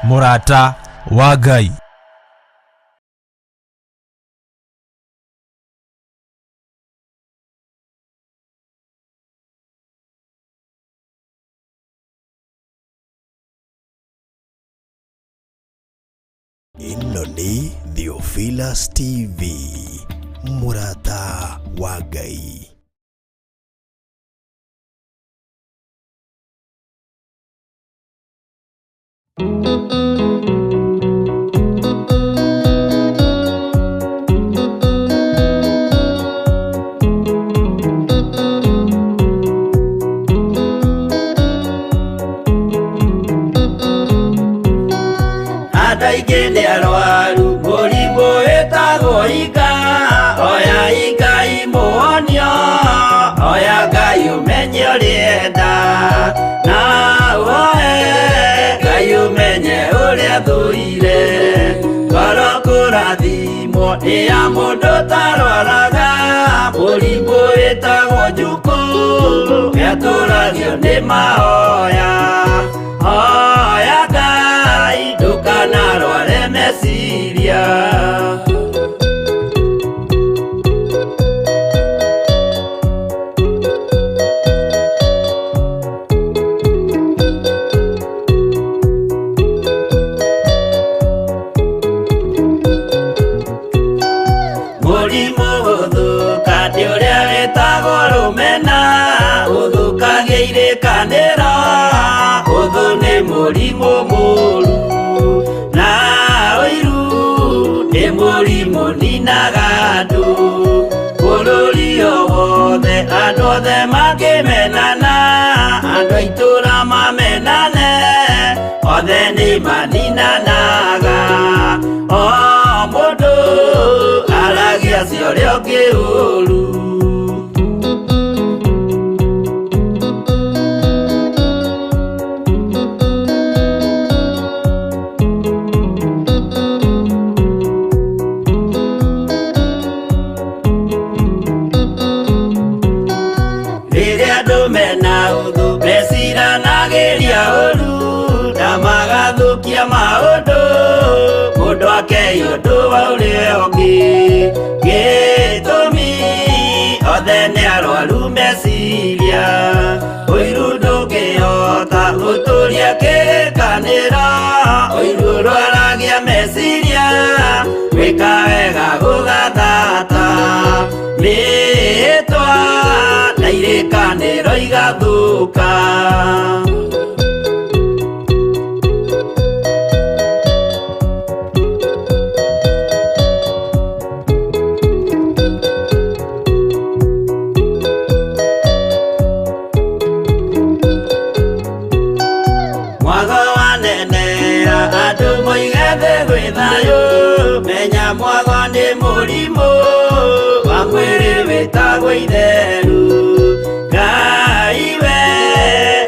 Mũrata wa Ngai. Ĩno nĩ Theophilus TV, mũrata wa Ngai. Andũ aingĩ nĩ arwaru mũrimũ wĩtagwo inga, oya Ngai mũhonio, oya Ngai ũmenye ũrĩa na woe Ngai ũmenye ũrĩa thũire. Ngoro kũrathimwo nĩ ya mũndũ ũtarwaraga mũrimũ wĩtagwo njukũ, gĩatũragio nĩ mahoya. Hoya Ngai ndũkanarware meciria. Mũrimũ gũthũka nĩ ũrĩa wĩtagwo rũmena, ũthũkagia irĩkanĩro, ũthũ nĩ mũrimũ mũru, na ũiru nĩ mũrimũ ninaga andũ. Bũrũri o wothe andũ othe makĩmenana, andũ a itũũra mamenane, othe nĩ maninanaga. O mũndũ aragia cia ũrĩa ũngĩ ũru. Rĩrĩa andũ mena ũthũ meciranagĩria ũru, na magathũkia maũndũ, mũndũ akei ũndũ wa ũrĩa ũngĩ. Gĩtũmi othe nĩ arwaru meciria, ũiru ndũngĩhota gũtũria kĩrĩkanĩro, ũiru ũrwaragia meciria, gwĩka wega gũgathata, mĩĩtwa na irĩkanĩro igathũka. Mwago wanenera andũ moige thĩ gwĩ thayũ, menya mwago nĩ mũrimũ wa mwĩrĩ wĩtagwo itheru. Ngai we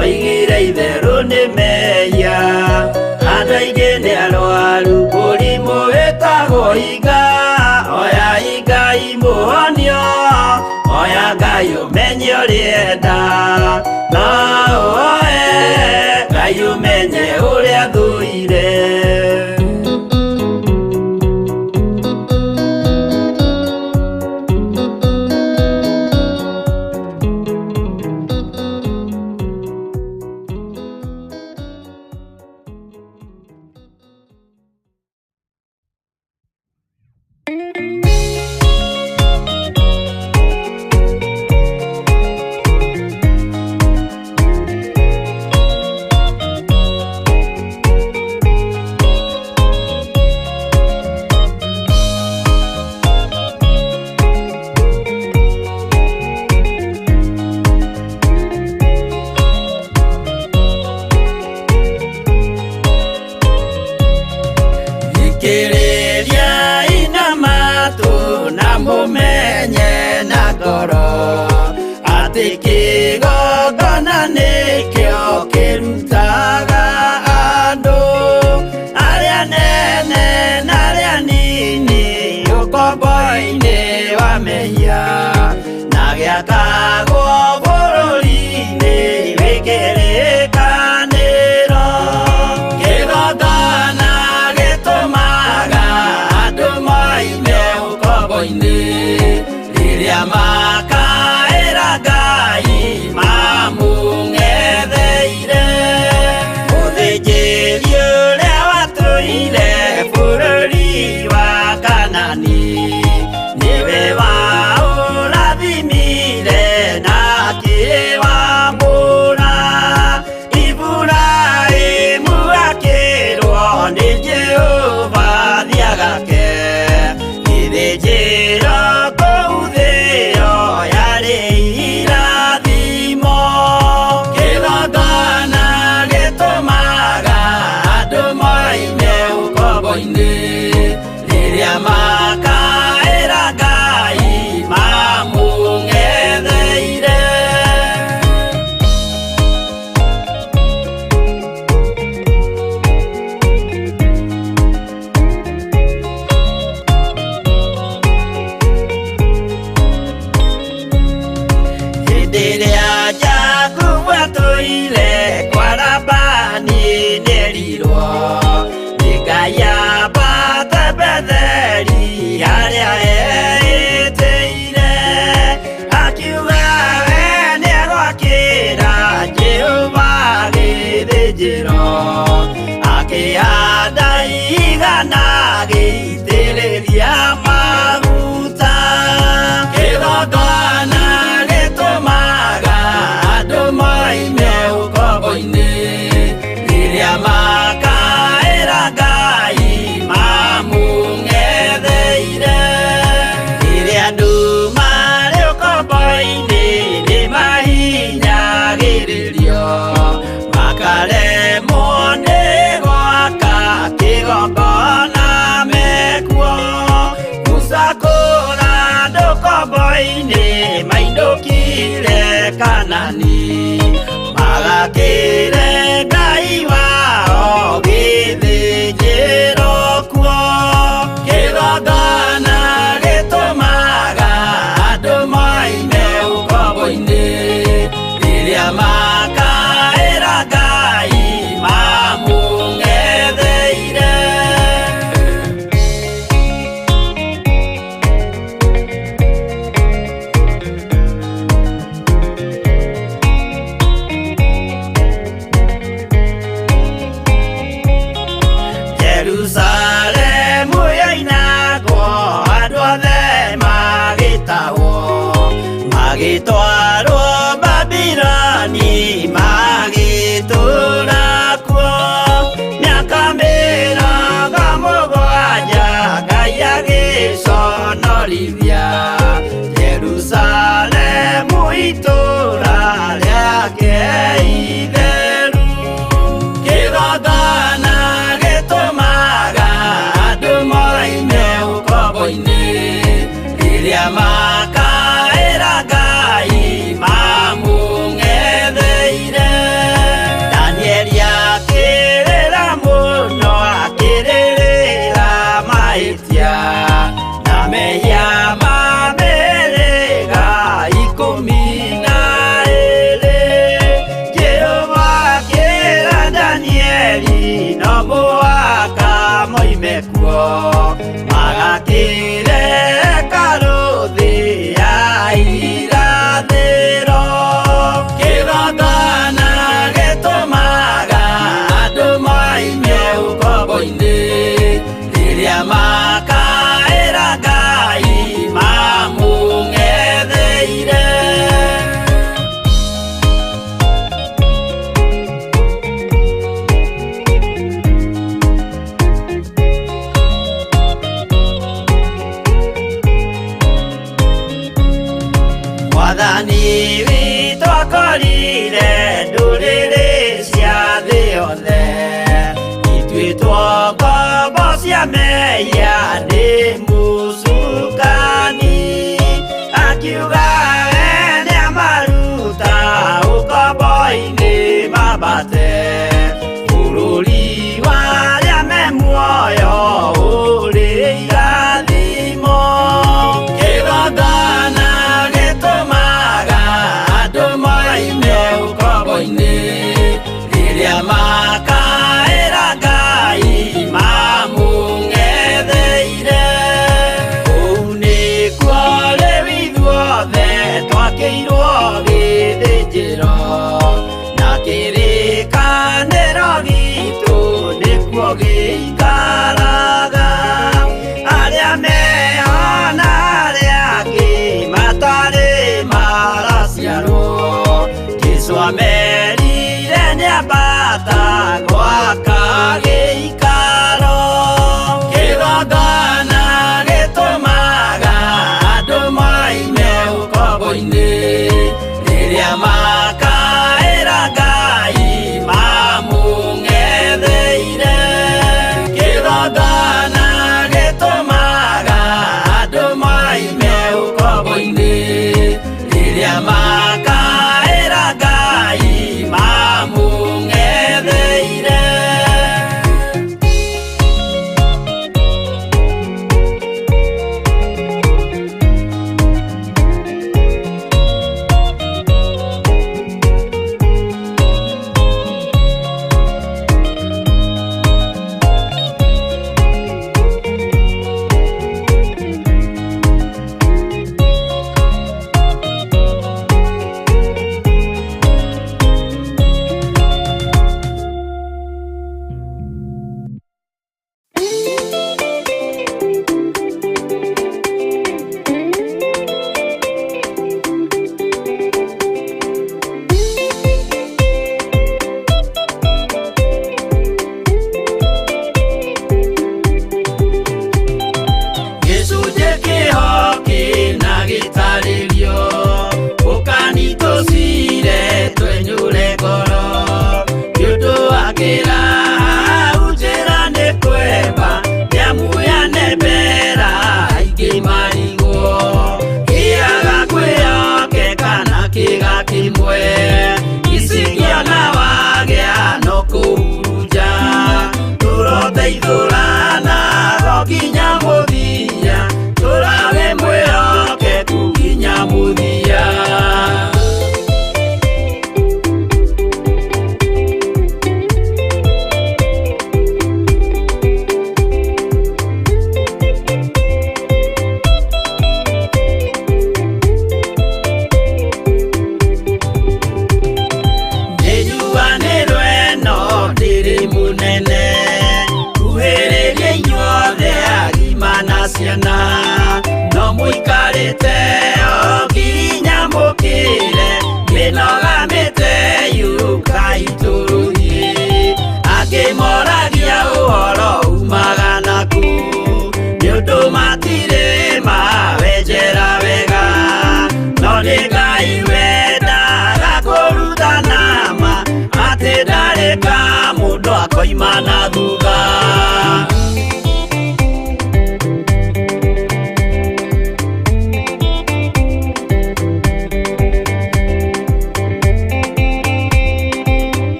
oigire itherũ nĩ mehia, andũ aingĩ nĩ arwaru mũrimũ wĩtagwo inga, oya Ngai mũhonio, oya Ngai ũmenye ũrĩa enda, na woe Ngai ũmenye ũrĩa thũire. Thikĩrĩria ina matũ na mũmenye na ngoro atĩ kĩgongona nĩkĩo kĩrutaga andũ arĩa nene na arĩa nini ũkombo-inĩ wa mehia, na gĩakagwo bũrũri-inĩ wĩ kĩrĩkanĩro. Kĩgongona Isiraeli ũrĩa watũire bũrũri wa Kanani nĩwe waũrathimire na akĩwamũra. Iburahĩmu akĩrwo nĩ Jehova thiagake gĩthĩnjĩro kũu thĩ ĩyo yarĩ irathimo. Kĩgongona gĩtũmaga andũ moime ũkombo-inĩ rĩrĩa makaĩra Ngai mamũng'etheire. Hĩndĩ ĩrĩa Jakubu atũire kwa Labani nĩerirwo nĩ Ngai ambate Betheli harĩa eĩtĩire. Akiuga we nĩegwakĩra Jehova gĩthĩnjĩro, akĩhanda igana agĩitĩrĩria maguta. Kĩgongona gĩtũmaga andũ moime ũkombo-inĩ rĩrĩa makaĩra Ngai mamũng'etheire. Rĩrĩa andũ marĩ ũkombo-inĩ nĩmahinyagĩrĩrio, makaremwo nĩ gwaka kĩgongona mekuo. Musa kũra andũ ũkombo-inĩ mainũkire Kanani, magakĩre Ngai wao gĩthĩnjĩro kuo. Kĩgongona gĩtũmaga andũ moime ũkombo-inĩ rĩrĩa makaĩra Ngai mamũng'etheire. Jerusalemu yoinagwo andũ othe magĩtahwo, magĩtwarwo Babiloni magĩtũũra kuo. Mĩaka 70 Ngai agĩconorithia Jerusalemu itũũra rĩake itheru. Kĩgongona gĩtũmaga andũ moime ũkombo-inĩ rĩrĩa makaĩra Ngai mamũng'etheire. Danieli akĩrĩra mũno akĩrĩrĩra mahĩtia na mehia ma mĩhĩrĩga 12. Jehova akĩra Danieli no mũhaka moime kuo, magakĩre hekarũ thĩ ya irathĩro. Kĩgongona gĩtũmaga andũ moime ũkombo-inĩ rĩrĩa makaĩra Ngai mamũng'etheire. Mwathani witũ akorire ndũrĩrĩ cia thĩ yothe ituĩtwo ngombo cia mehia nĩ mũcukani. Akiuga we nĩamaruta ũkombo-inĩ mambate bũrũri wa arĩa me muoyo ũrĩ irathimo. Kĩgongona gĩtũmaga andũ moime ũkombo-inĩ rĩrĩa makaĩra Ngai mamũng'etheire. Tũteithũrana nginya mũthia, tũrawe mwĩhokeku nginya mũthia. Nĩnjuanĩrwo ĩno ndĩrĩ mũnene, kuhĩrĩria inyuothe agima na ciana, no mũikarĩte o nginya mũkĩre, mĩnoga mĩte yũkai tũrũthiĩ. Angĩ moragia ũhoro umaga nakũ, nĩ ũndũ matirĩ mawenjera wega, no nĩ Ngai wendaga kũrutana ma, atĩ ndarĩ ka mũndũ akoima na thutha.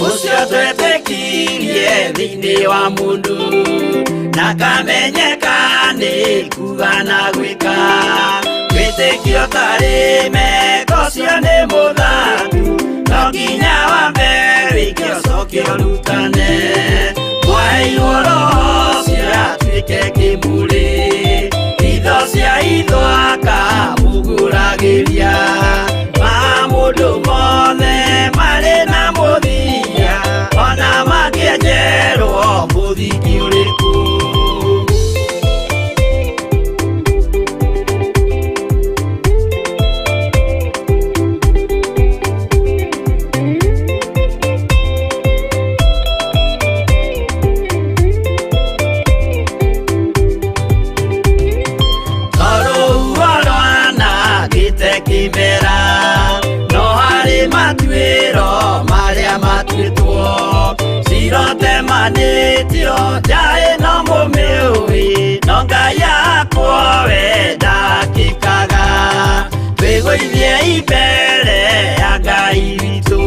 Ũcio twetĩkirie thĩinĩ wa mũndũ, na kamenyeka nĩ kuga na gwĩka, wĩtĩkio tarĩ meko ũcio nĩ mũthatu, no nginya wambe wĩke ũcoke ũrutane. Mwaheirwo roho ũcio atuĩke kĩmũrĩ, itho cia itho akamũgũragĩria, ma mũndũ mothe marĩ na mũthia, ona mangĩenjerwo mũthingi ũrĩkũ. Tondũ rwanangĩte kĩmera, no harĩ matuĩro marĩa matuĩtwo, cirotemanĩtio nja ĩno mũmĩũĩ, no Ngai akwo we ndakĩkaga. Twĩgũithie mbere ya Ngai witũ,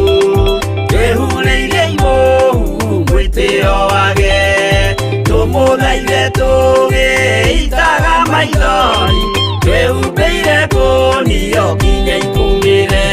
twĩhurĩire imũhu mwĩtĩo wage, tũmũthaithe tũgĩitaga maithori, twĩhumbĩire kũnio nginya ikũmĩre.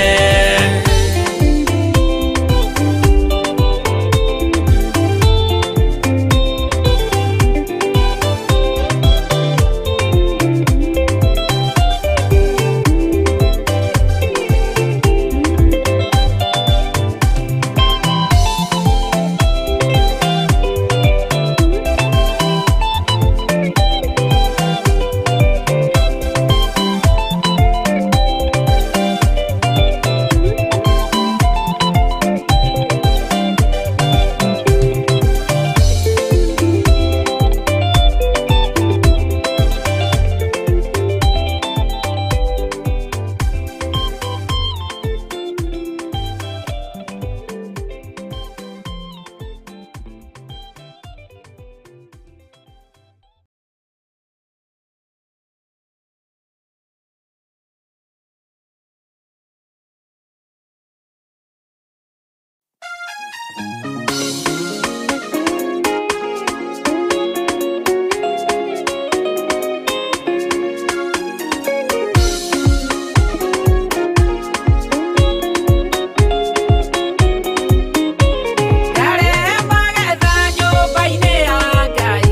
Magetha nyũmba-inĩ ya Ngai.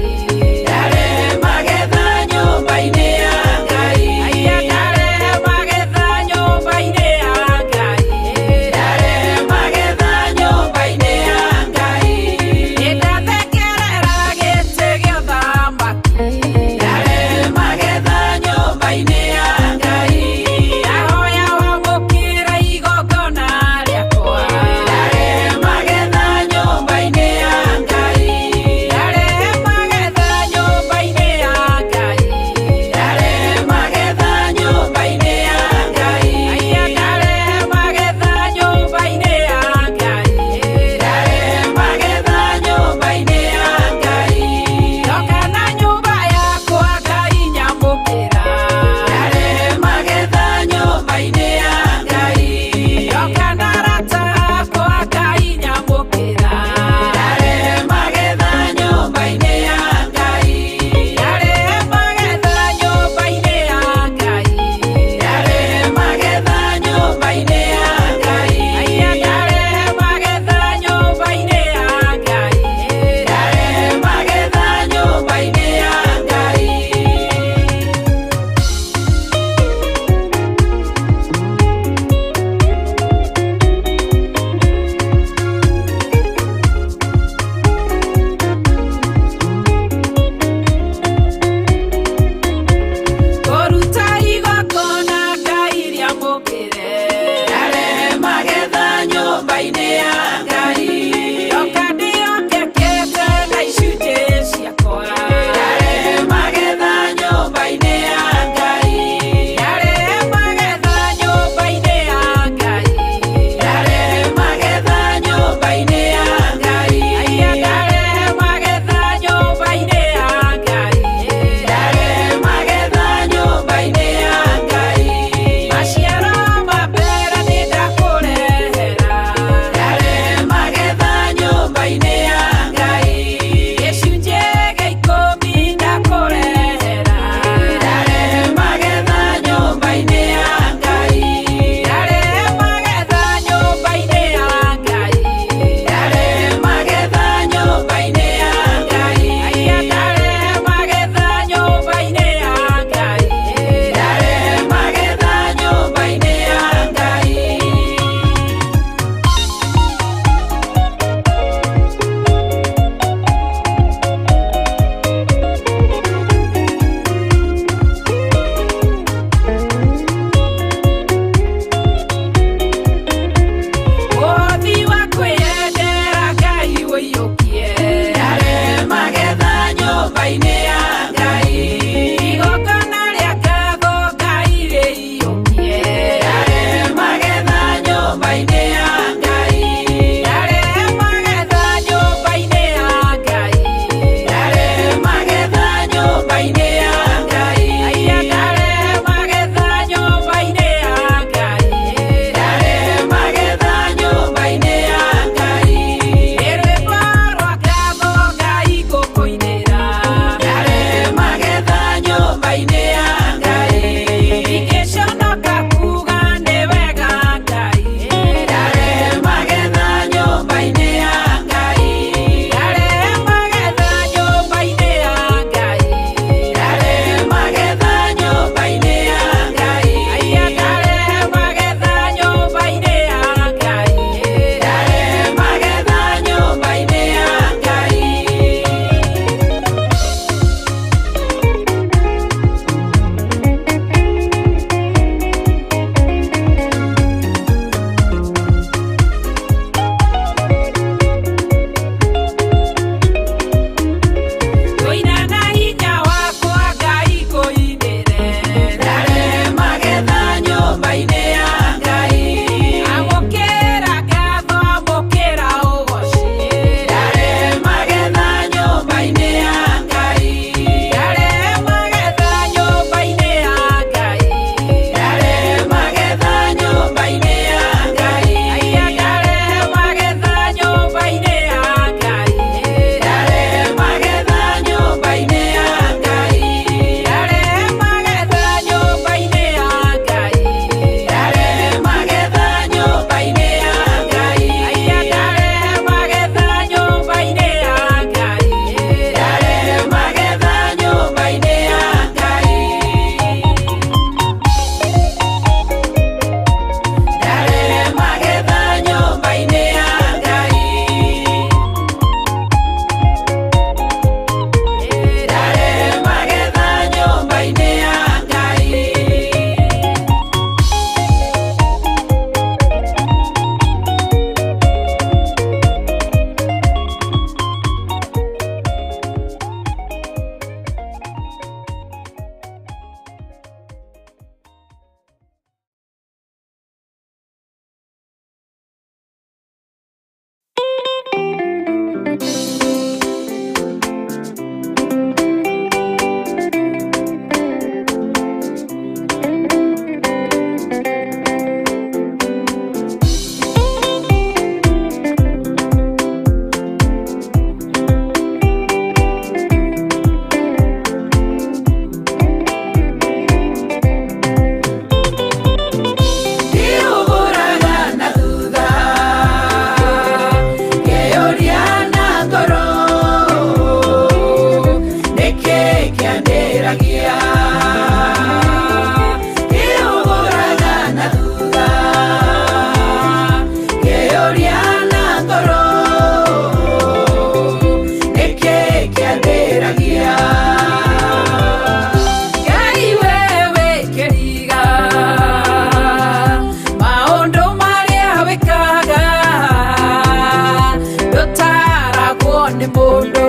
Nĩ mũndũ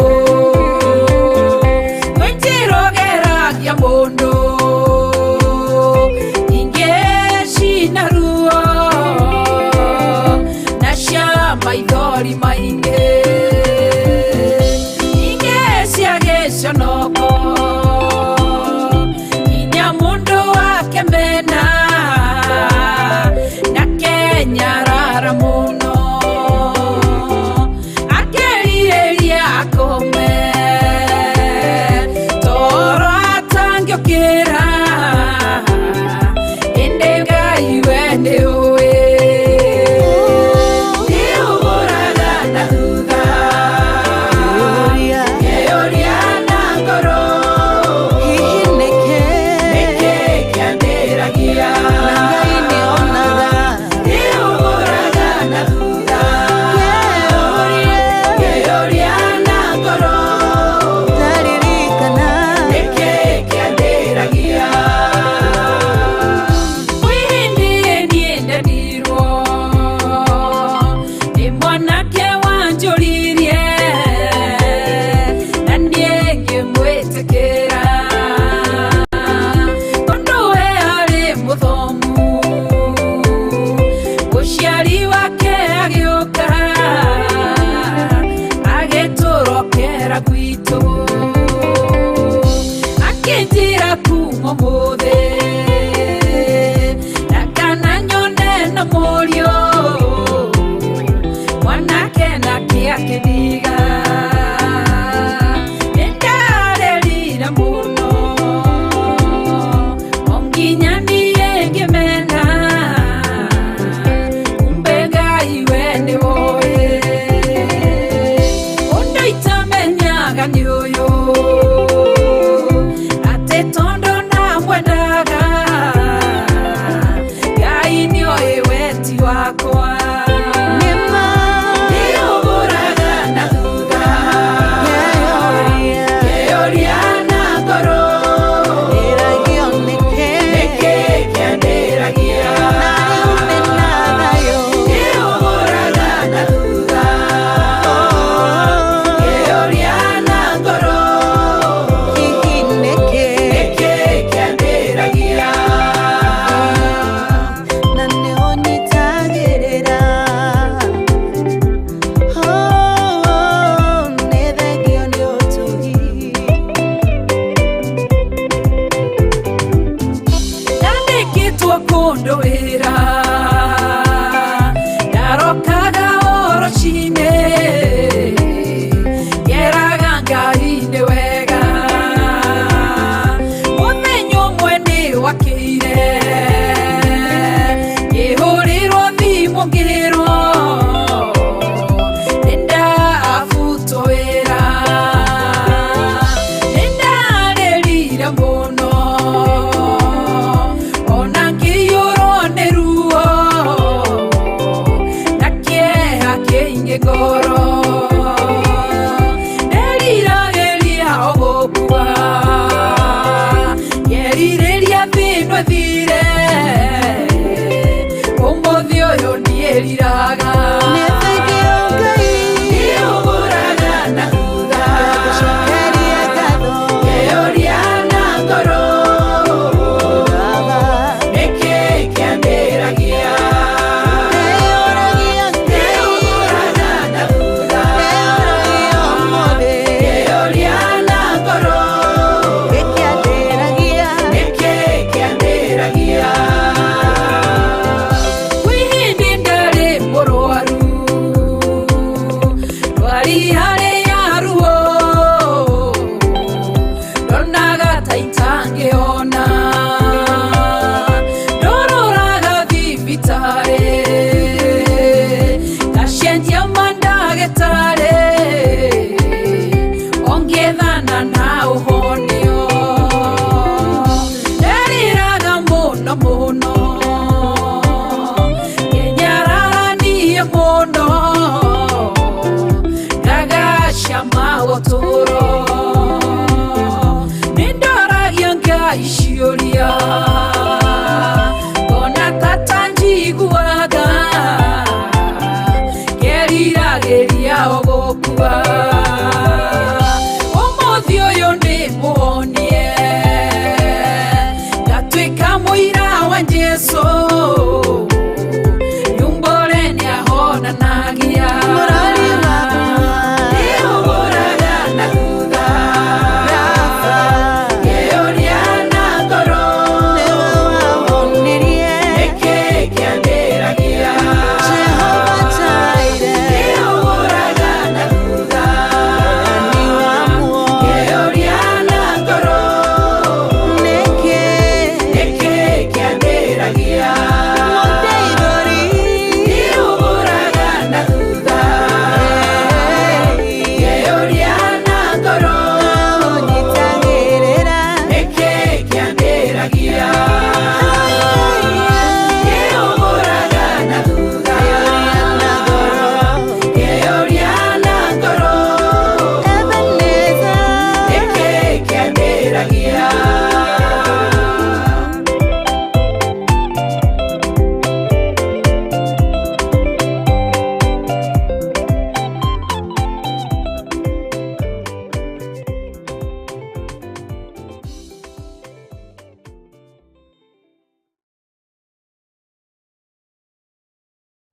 kwĩ njĩra ũgeragia mũndũ ingĩ cina ruo na cia maithori maingĩ, ingĩ cia gĩconoko, nginya mũndũ akemena na kenyarara mũno, akerirĩria akome toro atangĩũkĩra, ĩndĩ Ngai we nĩ ũĩ nĩ ũgũraga na thutha ngeyũria na ngoro Hihi nĩkĩ? Nĩkĩ kĩandĩragia? Na Ngai nĩonaga. Nĩ ũgũraga na thutha ngeyũria na ngoro Ndaririkana. Nĩkĩ kĩandĩragia? Kwĩ hĩndĩ niĩ ndendirwo nĩ mwanake wanjũririe na niĩ ngĩmwĩtĩkĩra tondũ we arĩ mũthomu. Mũciari wake agĩũka agĩtũrokera gwitũ, akĩnjĩra kuma ũmũthĩ ndakana nyone na mũriũ mwanake nake akĩndiga. Nĩndarĩrire mũno o nginya niĩ ngĩmena, kumbe Ngai we nĩwoĩ ũndũ itamenyaga nĩ ũyũ, atĩ tondũ ndamwendaga Ngai nĩoĩ weti wakwa. Nĩma. Nĩ ũgũraga na thutha Ngeyũria. Ngeyũria na ngoro Ndĩragio nĩkĩ? Nĩkĩ kĩandĩragia? Na rĩu ndĩna thayũ. Nĩ ũgũraga na thutha ngeyũria na ngoro Hihi nĩkĩ? Nĩkĩ kĩandĩragia? Na nĩũnyitagĩrĩra. Oh, nĩ thengio nĩ ũtugi. Ndandĩkĩtwo kũndũ wĩra, ndarokaga o rũcinĩ ngeraga Ngai nĩ wega. Mũthenya ũmwe nĩ wakĩire ngĩhũrĩrwo thimũ ngĩrwo nĩndabutwo wĩra. Nĩndarĩrire mũno ona ngĩiyũrwo nĩ ruo na kĩeha kĩingĩ ngoro. Nderiragĩria o gũkua, ngerirĩria thĩno ĩthire, ũmũthĩ ũyũ ndiĩriraga. Nĩ thengio Ngai. Nĩ ũgũraga na thutha Ngagũcokeria ngatho. Ngeyũria na ngoro Baba. Nĩkĩ kĩandĩragia? Ndĩyũragia Nĩ Ngai. ũgũraga na thutha Ndĩyũragia ũmũthĩ. Ngeyũria na ngoro Gĩkĩandĩragia. Nĩkĩ kĩandĩragia? Kwĩ hĩndĩ ndarĩ mũrwaru.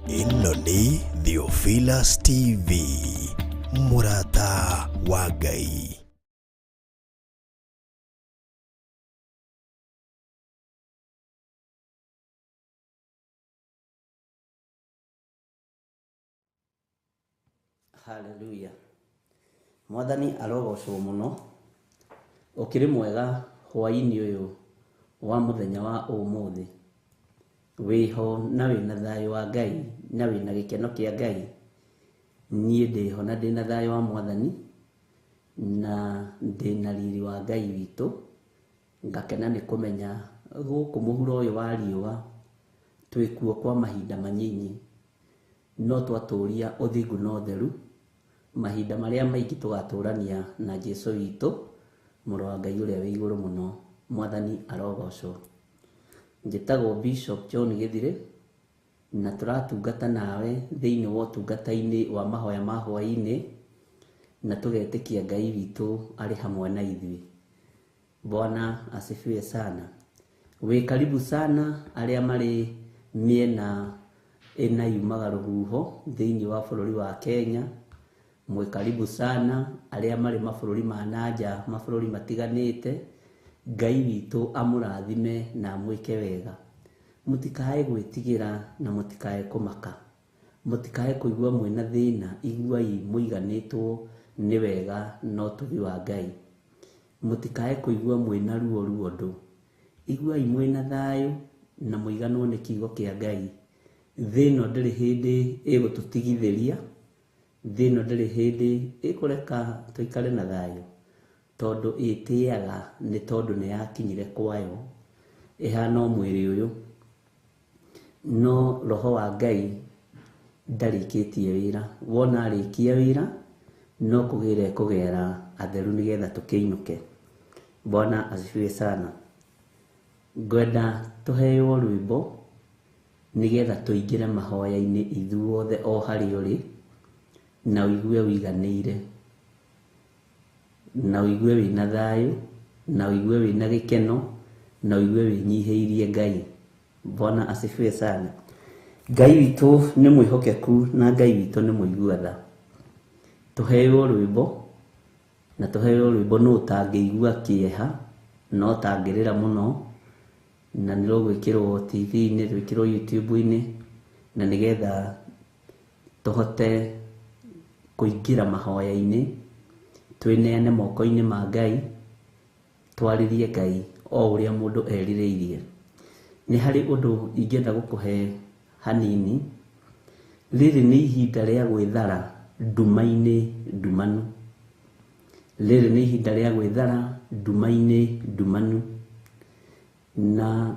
Ĩno nĩ Theophilus TV, mũrata wa Ngai. Haleluya. Mwathani arogocwo mũno. Ũkĩrĩ mwega hwaĩ-inĩ ũyũ wa mũthenya wa ũmũthĩ. Wĩho na wĩna thayũ wa Ngai na wĩna gĩkeno kĩa Ngai. Niĩ ndĩho na ndĩna thayũ wa Mwathani na ndĩna riri wa Ngai witũ. Ngakena nĩ kũmenya gũkũ mũhuro ũyũ wa riũa twĩkuo kwa mahinda manyinyi no twatũria ũthingu na ũtheru mahinda marĩa maingĩ tũgatũrania na Jesu witũ mũrũ wa Ngai ũrĩa wĩ igũrũ mũno. Mwathani arogocwo. Njĩtagwo Bishop John Gĩthirĩ na tũratungata nawe thĩinĩ wa ũtungata-inĩ wa mahoya ma hwaĩ-inĩ na tũgetĩkia Ngai witũ arĩ hamwe na ithuĩ. Bwana asifiwe sana. Wĩ karibu sana arĩa marĩ mĩena ĩna yumaga rũhuho thĩinĩ wa bũrũri wa Kenya. Mwĩ karibu sana arĩa marĩ mabũrũri ma nanja, mabũrũri matiganĩte. Ngai witũ amũrathime na amwĩke wega. Mũtikae gwĩtigĩra na mũtikae kũmaka. Mũtikae kũigua mwĩna thĩna, iguai mũiganĩtwo nĩ wega na ũtugi wa Ngai. Mũtikae kũigua mwĩna ruo ruondũ, iguai mwĩna thayũ na mũiganwo nĩ kiugo kĩa Ngai. Thĩ ĩno ndĩrĩ hĩndĩ ĩgũtũtigithĩria, thĩ ĩno ndĩrĩ hĩndĩ ĩkũreka tũikare na thayũ, tondũ ĩtĩaga nĩ tondũ nĩ yakinyire kwayo, ĩhana o mwĩrĩ ũyũ. No roho wa Ngai ndarĩkĩtie wĩra, wona arĩkia wĩra no kũgĩra ekũgĩra atheru nĩgetha tũkĩinũke. Bwana asifiwe sana. Ngwenda tũheo rwĩmbo nĩgetha tũingĩre mahoya-inĩ ithuothe o harĩa ũrĩ, na ũigue ũiganĩire, na ũigue wĩna thayũ, na ũigue wĩna gĩkeno, na ũigue wĩnyihĩirie Ngai. Bwana asifiwe sana. Ngai witũ nĩ mwĩhokeku na Ngai witũ nĩ mũigua tha. Tũheo rwĩmbo na tũheo rwĩmbo nũ ũtangĩigua kĩeha na ũtangĩrĩra mũno, na nĩ rũgwĩkĩrwo TV-inĩ, rwĩkĩrwo YouTube-inĩ, na nĩgetha tũhote kũingĩra mahoya-inĩ, twĩneane moko-inĩ ma Ngai, twarĩrie Ngai o ũrĩa mũndũ erirĩirie. Nĩ harĩ ũndũ ingĩenda gũkũhe hanini. Rĩrĩ nĩ ihinda rĩa gwĩthara nduma-inĩ ndumanu. Rĩrĩ nĩ ihinda rĩa gwĩthara nduma-inĩ ndumanu. Na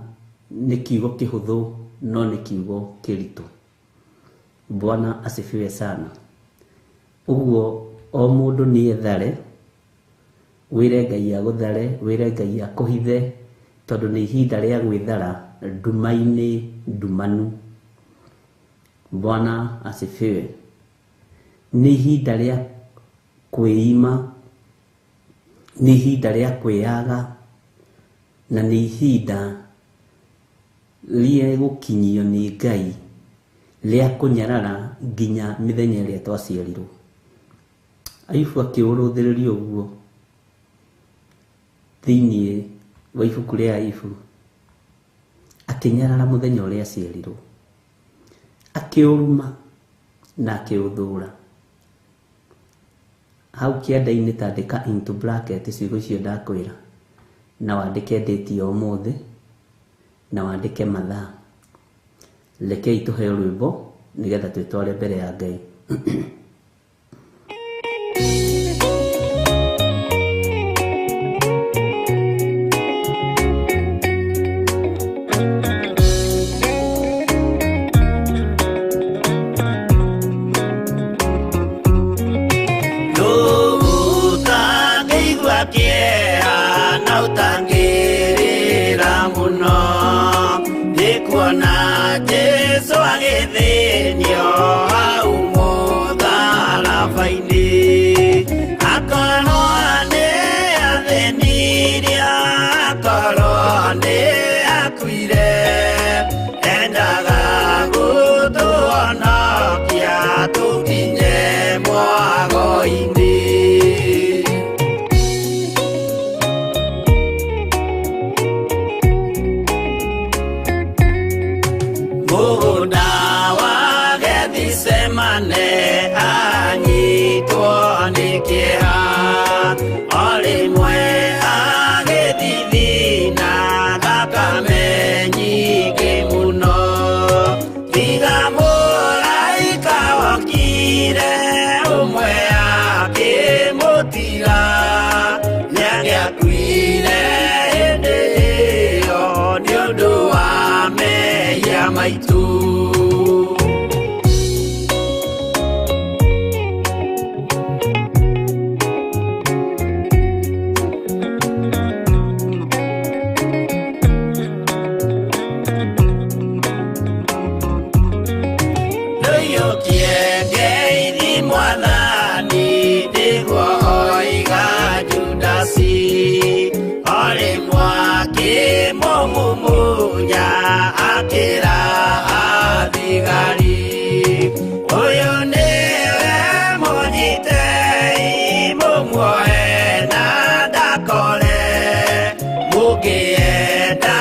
nĩ kiugo kĩhũthũ no nĩ kiugo kĩritũ. Bwana asifiwe sana. Ũguo o mũndũ nĩ ethare, wĩre Ngai agũthare, wĩre Ngai akũhithe, tondũ nĩ ihinda rĩa gwĩthara nduma-inĩ ndumanu. Bwana asifiwe. Nĩ ihinda rĩa kwĩima, nĩ ihinda rĩa kwĩyaga, na nĩ ihinda rĩa gũkinyio nĩ Ngai rĩa kũnyarara nginya mĩthenya ĩrĩa twaciarirwo. Ayubu akĩũrũthĩrĩria ũguo thĩinĩ wa ibuku rĩa Ayubu, akĩnyarara mũthenya ũrĩa aciarirwo, akĩũruma na akĩũthũra. Hau kĩanda-inĩ tandĩka into bracket ciugo icio ndakwĩra, na wandĩke date ya ũmũthĩ, na wandĩke mathaa. Rekei tũheo rwĩmbo nĩgetha twĩtware mbere ya Ngai. Ũtangĩigua kĩeha na ũtangĩrĩra mũno, nĩ kuona Jesũ agĩthĩnio hau mũtharaba-inĩ. Akorwo nĩ athĩnirie, akorwo nĩ akuire, endaga gũtũhonokia. Gethsemane anyitwo nĩ kĩeha, o rĩmwe agĩthithina thakame nyingĩ mũno. Tiga mũraika wokire ũmwe akĩmũtiga, nĩangĩakuire hĩndĩ ĩyo nĩ ũndũ wa mehia maitũ. Ndũiyũkie ngeithi Mwathani, nĩguo oiga Judasi, o rĩmwe akĩmũmumunya akĩra athigari, ũyũ nĩwe mũnyitei mũmuoe na ndakore, mũngĩenda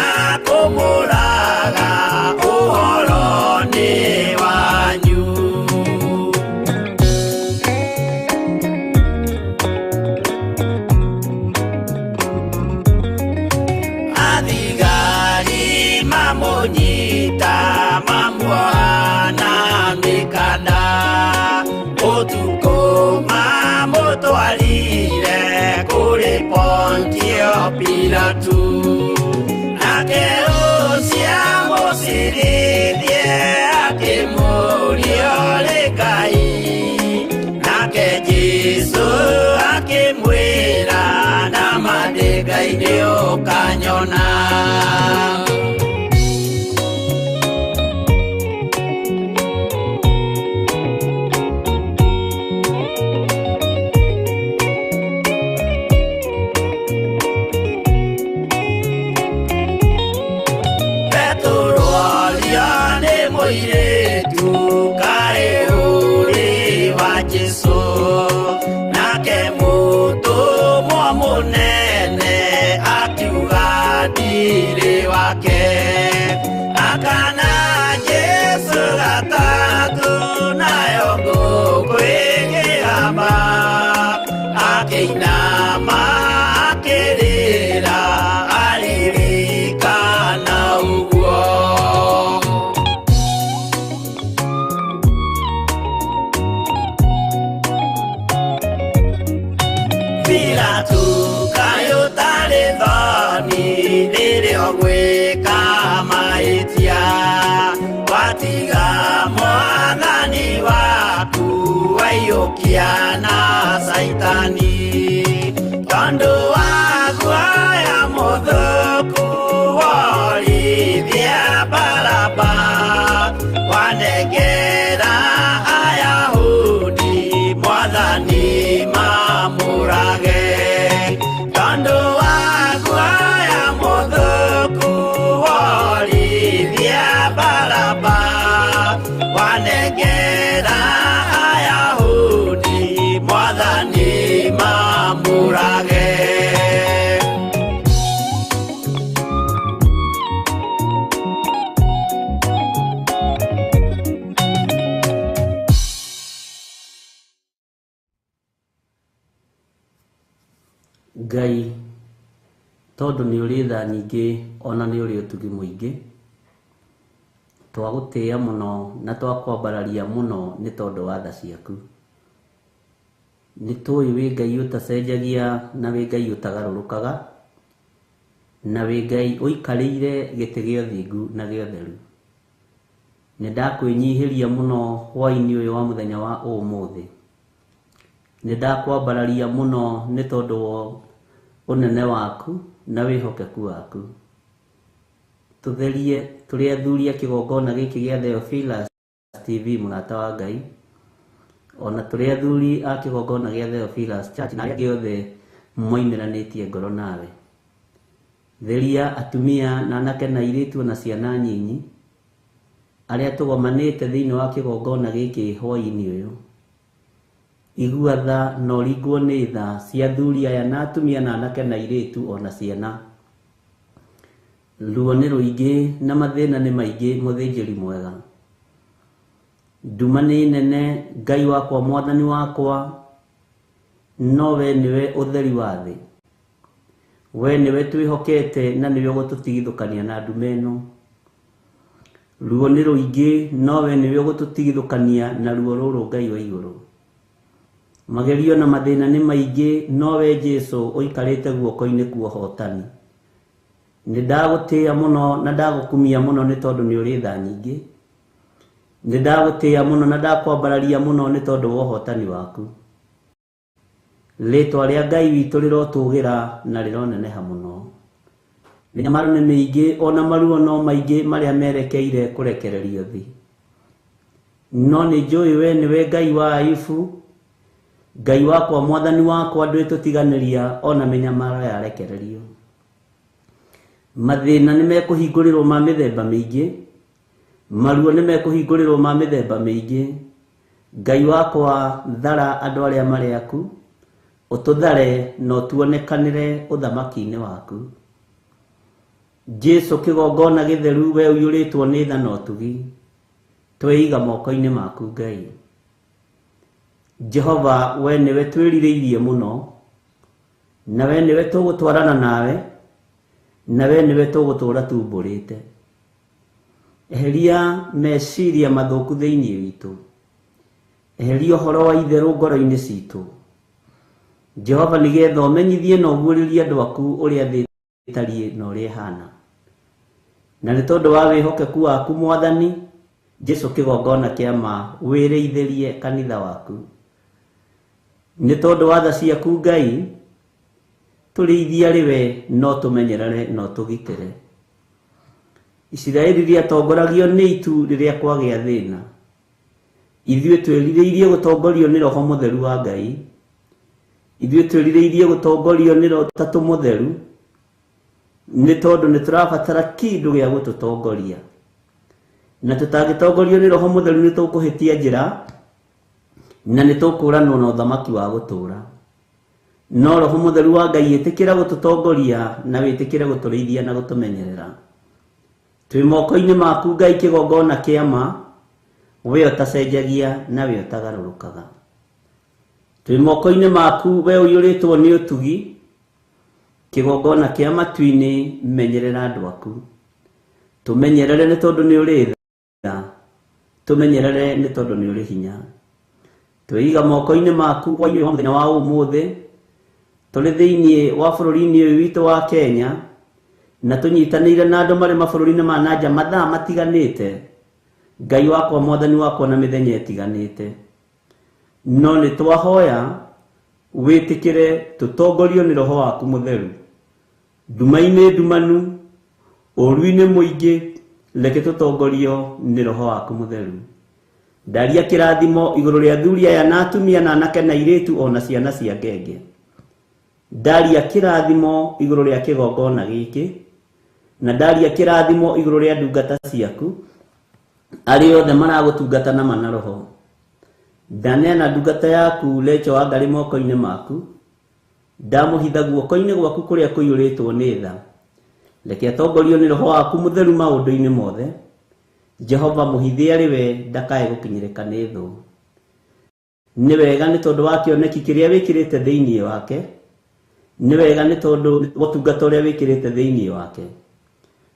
kũmũraga ũhoro nĩ wanyu. Athigari mamũnyita mamuoha na mĩkanda, ũtukũ mamũtwarire kũrĩ Pontio Pilatu, nake ũcio amũcirithie akĩmũũria ũrĩ Ngai, nake Jesũ akĩmwĩra nama ndĩ Ngai nĩũkanyona. Petero orio nĩ mũirĩtu kaĩ ũrĩ wa Jesũ, nake mũtũmwo mũnene akiuga ndirĩ wake. Akana Jesũ gatatũ nayo ngũkũ ĩkĩgamba, akĩinama akĩrĩra aririkana ũguo. Pilatu kaĩ ũtarĩ thoni rĩrĩa ũgwĩka mahĩtia, watiga Mwathani waku waiyũkia na Caitani, tondũ wa guoya mũthũku worithia Baraba, wanengera Ayahudi Mwathani mamũrage, tondũ wa guoya mũthũku worithia Baraba, wanengera Ayahudi Mwathani mamũrage. Ngai tondũ nĩ ũrĩ tha nyingĩ ona nĩ ũrĩ ũtugi mũingĩ, twagũtĩĩa mũno na twakwambararia mũno nĩ tondũ wa tha ciaku. Nĩ tũĩ wĩ Ngai ũtacenjagia na wĩ Ngai ũtagarũrũkaga, na wĩ Ngai ũikarĩire gĩtĩ gĩa ũthingu na gĩa ũtheru. Nĩ ndakwĩnyihĩria mũno hwaĩ-inĩ ũyũ wa mũthenya wa ũmũthĩ. Nĩ ndakwambararia mũno nĩ tondũ wa ũnene waku na wĩhokeku waku. Tũtherie tũrĩ athuri a kĩgongona gĩkĩ gĩa Theophilus TV mũrata wa Ngai, ona tũrĩ athuri a kĩgongona gĩa Theophilus Church na arĩa angĩ othe moimĩranĩtie ngoro nawe. Theria atumia na anake na airĩtu na ciana nyinyi arĩa tũgomanĩte thĩinĩ wa kĩgongona gĩkĩ hwaĩ-inĩ ũyũ. Igua tha na ũringwo nĩ tha cia athuri aya na atumia na anake na airĩtu ona ciana. Ruo nĩ rũingĩ na mathĩna nĩ maingĩ mũthĩnjĩri mwega. Nduma nĩ nene, Ngai wakwa, Mwathani wakwa, no we nĩwe ũtheri wa thĩ. We nĩwe twĩhokete na nĩwe ũgũtũtigithũkania na nduma ĩno. Ruo nĩ rũingĩ, no we nĩwe ũgũtũtigithũkania na ruo rũrũ, Ngai wa igũrũ. Magerio na mathĩna nĩ maingĩ, no we Jesu ũikarĩte guoko-inĩ kwa ũhotani. Nĩ ndagũtĩĩa mũno na ndagũkumia mũno nĩ tondũ nĩ ũrĩ tha nyingĩ. Nĩ ndagũtĩĩa mũno na ndakwambararia mũno nĩ tondũ wa ũhotani waku. Rĩtwa rĩa Ngai witũ rĩrotũgĩra na rĩroneneha mũno. Mĩnyamaro nĩ mĩingĩ ona maruo no maingĩ marĩa merekeire kũrekererio thĩ. No nĩ njũĩ we nĩwe Ngai wa Ayubu, Ngai wakwa, Mwathani wakwa, ndwĩtũtiganĩria ona mĩnyamaro yarekererio. Mathĩna nĩ mekũhingũrĩrwo ma mĩthemba mĩingĩ, maruo nĩ mekũhingũrĩrwo ma mĩthemba mĩingĩ. Ngai wakwa, thara andũ arĩa marĩ aku, ũtũthare na ũtuonekanĩre ũthamaki-inĩ waku. Jesu kĩgongona gĩtheru, we ũiyũrĩtwo nĩ tha na ũtugi, tweiga moko-inĩ maku Ngai. Jehova, we nĩwe twĩrirĩirie mũno, na we nĩwe tũgũtwarana nawe, na we nĩwe tũgũtũũra tumbũrĩte. Eheria meciria mathũku thĩinĩ witũ, eheria ũhoro wa itherũ ngoro-inĩ citũ. Jehova, nĩgetha ũmenyithie na ũguũrĩrie andũ aku ũrĩa thĩ ĩtariĩ na ũrĩa ĩhana. Na nĩ tondũ wa wĩhokeku waku Mwathani Jesu kĩgongona kĩa ma, wĩrĩithĩrie kanitha waku. Nĩ tondũ wa tha ciaku Ngai, tũrĩithia rĩwe no tũmenyerere no tũgitĩre. Isiraeli rĩatongoragio nĩ itu rĩrĩa kwagĩa thĩna. Ithuĩ twĩrirĩirie gũtongorio nĩ Roho Mũtheru wa Ngai. Ithuĩ twĩrirĩirie gũtongorio nĩ Roho Ũtatũ Mũtheru, nĩ tondũ nĩ tũrabatara kĩndũ gĩa gũtũtongoria. Na tũtangĩtongorio nĩ Roho Mũtheru nĩ tũkũhĩtia njĩra na nĩ tũkũranwo na ũthamaki wa gũtũũra. No Roho Mũtheru wa Ngai, ĩtĩkĩra gũtũtongoria na wĩtĩkĩre gũtũrĩithia na gũtũmenyerera. Twĩ moko-inĩ maku Ngai kĩgongona kĩa ma, we ũtacenjagia na we ũtagarũrũkaga. Twĩ moko-inĩ maku we ũiyũrĩtwo nĩ ũtugi, kĩgongona kĩa matu-inĩ, menyerera andũ aku. Tũmenyerere nĩ tondũ nĩ ũrĩ tha, tũmenyerere nĩ tondũ nĩ ũrĩ hinya. Twĩiga moko-inĩ maku hwaĩ-inĩ wa mũthenya wa ũmũthĩ, tũrĩ thĩinĩ wa bũrũri-inĩ ũyũ witũ wa Kenya, na tũnyitanĩire na andũ marĩ mabũrũri-inĩ ma na nja mathaa matiganĩte, Ngai wakwa, Mwathani wakwa, na mĩthenya ĩtiganĩte. No nĩ twahoya wĩtĩkĩre tũtongorio nĩ Roho waku Mũtheru. Nduma-inĩ ndumanu, ũũru-inĩ mũingĩ, reke tũtongorio nĩ Roho waku Mũtheru. Ndaria kĩrathimo igũrũ rĩa athuri aya na atumia na anake na airĩtu ona ciana cia ngenge. Ndaria kĩrathimo igũrũ rĩa kĩgongona gĩkĩ, na ndaria kĩrathimo igũrũ rĩa ndungata ciaku, arĩa othe maragũtungata na ma na roho. Ndaneana ndungata yaku Lecho wa Ngarĩ moko-inĩ maku, ndamũhitha guoko-inĩ gwaku kũrĩa kũiyũrĩtwo nĩ tha. Reke atongorio nĩ Roho waku Mũtheru maũndũ-inĩ mothe. Jehova, mũhithe arĩ we ndakae gũkinyĩrĩka nĩ thũ. Nĩ wega nĩ tondũ wa kĩoneki kĩrĩa wĩkĩrĩte thĩinĩ wake. Nĩ wega nĩ tondũ wa ũtungata ũrĩa wĩkĩrĩte thĩinĩ wake.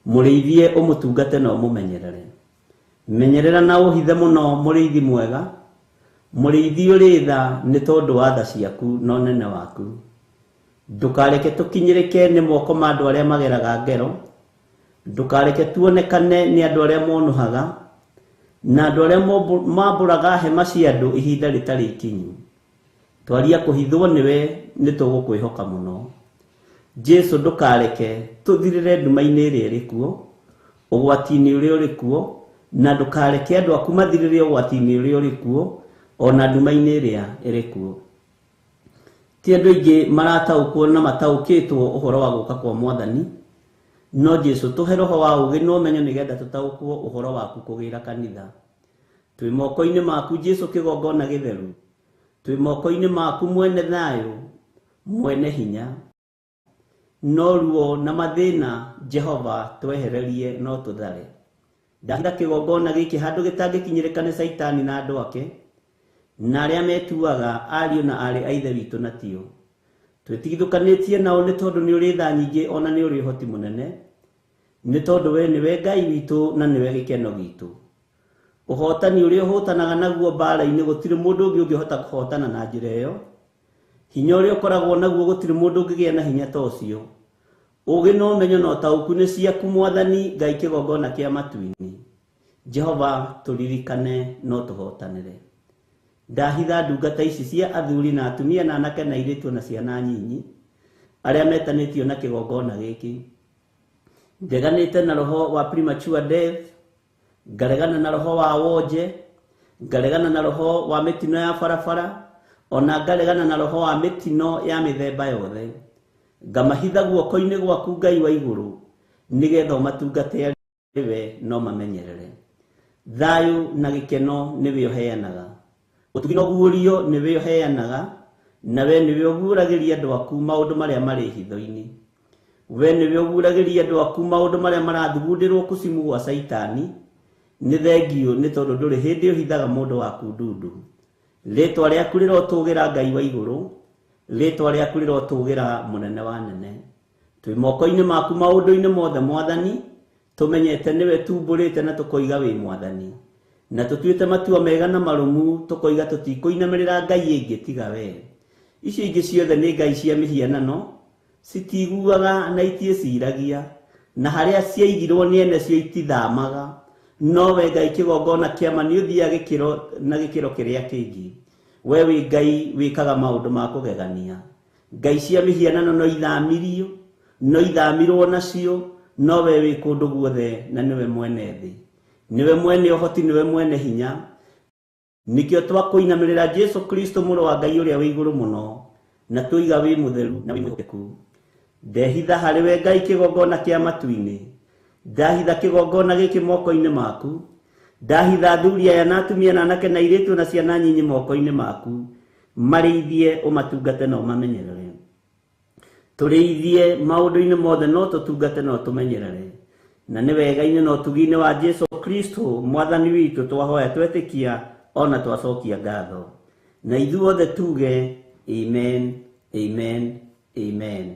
Mũrĩithie, ũmũtungate na ũmũmenyerere. Menyerera na ũhithe mũno mũrĩithi mwega, mũrĩithi ũrĩ tha nĩ tondũ wa tha ciaku na ũnene waku. Ndũkareke tũkinyĩrĩke nĩ moko ma andũ arĩa mageraga ngero, ndũkareke tuonekane nĩ andũ arĩa monũhaga, na andũ arĩa mambũraga hema cia andũ ihinda rĩtarĩ ikinyu. Twaria kũhithwo nĩwe nĩ tũgũkwĩhoka mũno. Jesu, ndũkareke tũthirĩre nduma-inĩ ĩrĩa ĩrĩ kuo, ũgwati-inĩ ũrĩa ũrĩ kuo, na ndũkareke andũ aku mathirĩre ũgwati-inĩ ũrĩa ũrĩ kuo, ona nduma-inĩ ĩrĩa ĩrĩ kuo. Ti andũ aingĩ marataũkwo na mataũkĩtwo ũhoro wa gũka kwa Mwathani, no Jesu, tũhe roho wa ũũgĩ na ũmenyo nĩgetha tũtaũkwo ũhoro waku kũgĩra kanitha. Twĩ moko-inĩ maku Jesu kĩgongona gĩtheru, twĩ moko-inĩ maku mwene thayũ, mwene hinya. No ruo na mathĩna Jehova twehererie no tũthare. Ndahitha kĩgongona gĩkĩ handũ gĩtangĩkinyĩrĩka nĩ Caitani na andũ ake, na arĩa metuaga ariũ na aarĩ a Ithe witũ na tio. Twĩtigithũkanĩtie nao nĩ tondũ nĩ ũrĩ tha nyingĩ o na nĩ ũrĩ ũhoti mũnene, nĩ tondũ we nĩwe Ngai witũ na nĩwe gĩkeno gitũ. Ũhotani ũrĩa ũhotanaga naguo mbaara-inĩ gũtirĩ mũndũ ũngĩ ũngĩhota kũhotana na njĩra ĩyo. Hinya ũrĩa ũkoragwo naguo gũtirĩ mũndũ ũngĩgĩa na hinya ta ũcio. Ũũgĩ na ũmenyo na ũtaũku nĩ ciaku Mwathani Ngai kĩgongona kĩa matu-inĩ. Jehova tũririkane no tũhotanĩre. Ndahitha ndungata ici cia athuri na atumia na anake na airĩtu na ciana nyinyi arĩa metanĩtio na kĩgongona gĩkĩ. Ndeganĩte na roho wa premature death, ngaregana na roho wa wonje, ngaregana na roho wa mĩtino ya barabara, ona ngaregana na roho wa mĩtino ya mĩthemba yothe. Ngamahitha guoko-inĩ gwaku Ngai wa igũrũ, nĩgetha ũmatungate arĩ we no mamenyerere. Thayũ na gĩkeno nĩwe ũheanaga, ũtugi na ũguũrio nĩwe ũheanaga, na we nĩwe ũguũragĩria andũ aku maũndũ marĩa marĩ hitho-inĩ. We nĩwe ũguũragĩria andũ aku maũndũ marĩa marathugundĩrwo kucimu gwa Caitani. Nĩ thengiũ nĩ tondũ ndũrĩ hĩndĩ ũhithaga mũndũ waku ndundu. Rĩtwa rĩaku rĩrotũgĩra Ngai wa igũrũ, rĩtwa rĩaku rĩrotũgĩra mũnene wa nene. Twĩ moko-inĩ maku maũndũ-inĩ mothe Mwathani, tũmenyete nĩwe tumbũrĩte na tũkoiga wĩ Mwathani, na tũtuĩte matua mega na marũmu tũkoiga tũtikũinamĩrĩra Ngai ĩngĩ tiga we. Icio ingĩ ciothe nĩ ngai cia mĩhianano, citiguaga na itiĩciragia, na harĩa ciaigirwo nĩ ene cio itithamaga. No we Ngai kĩgongona kĩama nĩ ũthiaga gĩkĩro na gĩkĩro kĩrĩa kĩngĩ. We wĩ Ngai wĩkaga maũndũ ma kũgegania. Ngai cia mĩhianano no ithamirio, no ithamirwo nacio, no we wĩ kũndũ guothe na nĩwe mwene thĩ. Nĩwe mwene ũhoti, nĩwe mwene hinya. Nĩkĩo twakũinamĩrĩra Jesu Kristo mũrũ wa Ngai ũrĩa wĩ igũrũ mũno, na tũiga wĩ mũtheru na wĩ mwĩhokeku. Ndehitha harĩ we Ngai kĩgongona kĩa matu-inĩ. Ndahitha kĩgongona gĩkĩ moko-inĩ maku. Ndahitha athuri aya na atumia na anake na airĩtu na ciana nyinyi moko-inĩ maku. Marĩithie, ũmatungate na ũmamenyerere. Tũrĩithie maũndũ-inĩ mothe no tũtungate na ũtũmenyerere. Na nĩ wega-inĩ na ũtugi-inĩ wa Jesu Kristo Mwathani witũ twahoya twetĩkia ona twacokia ngatho. Na ithuothe tuge amen, amen, amen.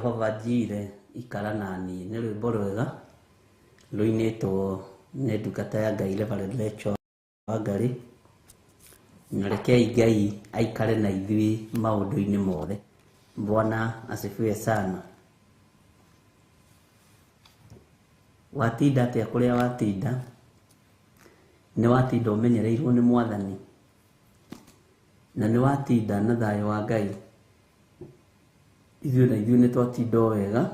Jehova Jire ikara naniĩ. Nĩ rwĩmbo rwega rũinĩtwo nĩ ndungata ya Ngai Reverend Rachel Wangari. Na rekei Ngai aikare na ithuĩ maũndũ-inĩ mothe. Bwana asifiwe sana. Watinda atĩa kũrĩa watinda? Nĩ watinda ũmenyereirwo nĩ Mwathani? Na nĩ watinda na thayũ wa Ngai? Ithuĩ na ithuĩ nĩ twatinda o wega,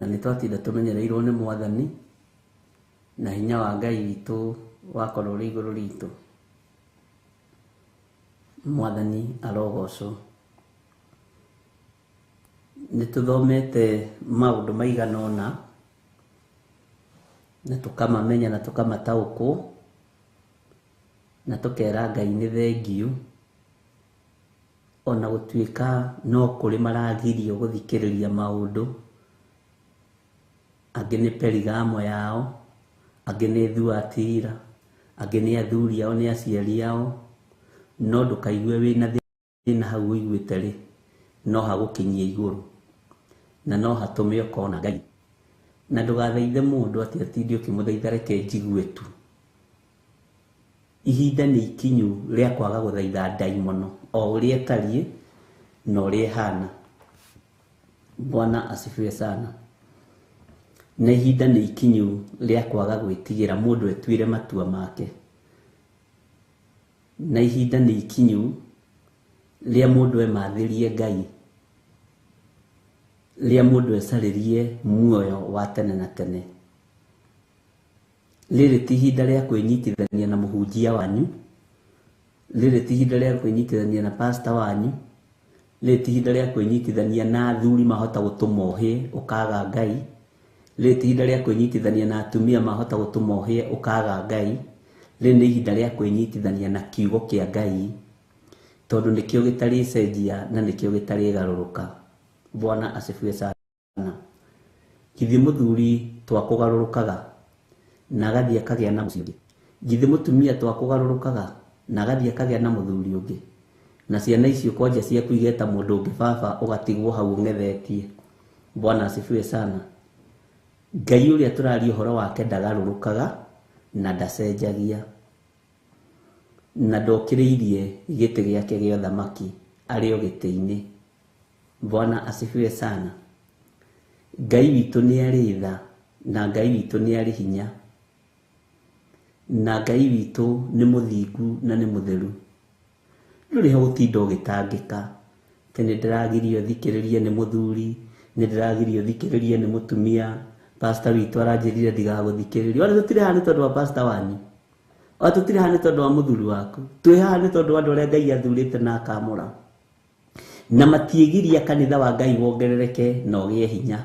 na nĩ twatinda tũmenyereirwo nĩ Mwathani, na hinya wa Ngai witũ wakorwo ũrĩ igũrũ ritũ. Mwathani arogocwo. Nĩ tũthomete maũndũ maigana ũna, na tũkamamenya na tũkamataũkwo, na tũkera Ngai nĩ thengiũ, ona gũtuĩka no kũrĩ maragirio gũthikĩrĩria maũndũ. Angĩ nĩ Perigamo yao, angĩ nĩ Thuatira, angĩ nĩ athuri ao, nĩ aciari ao, no ndũkaigue wĩna thĩna hau ũiguĩte rĩ, no hagũkinyie igũrũ, na no hatũme ũkona Ngai. Na ndũgathaithe mũndũ atĩ atinde ũkĩmũthaitha reke njigue tu. Ihinda nĩ ikinyu rĩa kwaga gũthaitha ndaimono o ũrĩa ĩtariĩ na ũrĩa ĩhana. Bwana asifiwe sana. Na ihinda nĩ ikinyu rĩa kwaga gwĩtigĩra mũndũ etuĩre matua make. Na ihinda nĩ ikinyu rĩa mũndũ emathĩrie Ngai, rĩa mũndũ ecarĩrie muoyo wa tene na tene. Rĩrĩ ti ihinda rĩa kwĩnyitithania na mũhunjia wanyu, rĩrĩ ti ihinda rĩa kwĩnyitithania na pastor wanyu, rĩrĩ ti ihinda rĩa kwĩnyitithania na athuri mahota gũtũma ũhĩe ũkaga Ngai, rĩrĩ ti ihinda rĩa kwĩnyitithania na atumia mahota gũtũma ũhĩe ũkaga Ngai, rĩrĩ nĩ ihinda rĩa kwĩnyitithania na kiugo kĩa Ngai, tondũ nĩkĩo gĩtarĩcenjia na nĩkĩo gĩtarĩgarũrũka. Bwana asifiwe sana. Githĩ mũthuri twakũgarũrũkaga na agathiĩ akagĩa na mũciĩ ũngĩ? Githĩ mũtumia twakũgarũrũkaga na agathiĩ akagĩa na mũthuri ũngĩ? Na ciana icio kwanja ciaku igeta mũndũ ũngĩ baba, ũgatigwo hau ũng'ethetie. Bwana asifiwe sana. Ngai ũrĩa tũraria ũhoro wake ndagarũrũkaga na ndacenjagia, na ndokĩrĩirie gĩtĩ gĩake gĩa ũthamaki, arĩ o gĩtĩ-inĩ. Bwana asifiwe sana. Ngai witũ nĩ arĩ tha, na Ngai witũ nĩ arĩ hinya, na Ngai witũ nĩ mũthingu na nĩ mũtheru. Ndũrĩ ho gũtinda ũgĩtangĩka atĩ nĩ ndĩragirio thikĩrĩrie nĩ mũthuri, nĩ ndĩragirio thikĩrĩrie nĩ mũtumia, pastor witũ aranjĩrire ndigagũthikĩrĩrie. Ona tũtirĩ haha nĩ tondũ wa pastor wanyu, ona tũtirĩ haha nĩ tondũ wa mũthuri waku, twĩ haha nĩ tondũ wa andũ arĩa Ngai athurĩte na akamũra. Na matiĩgiria kanitha wa Ngai wongerereke na ũgĩe hinya.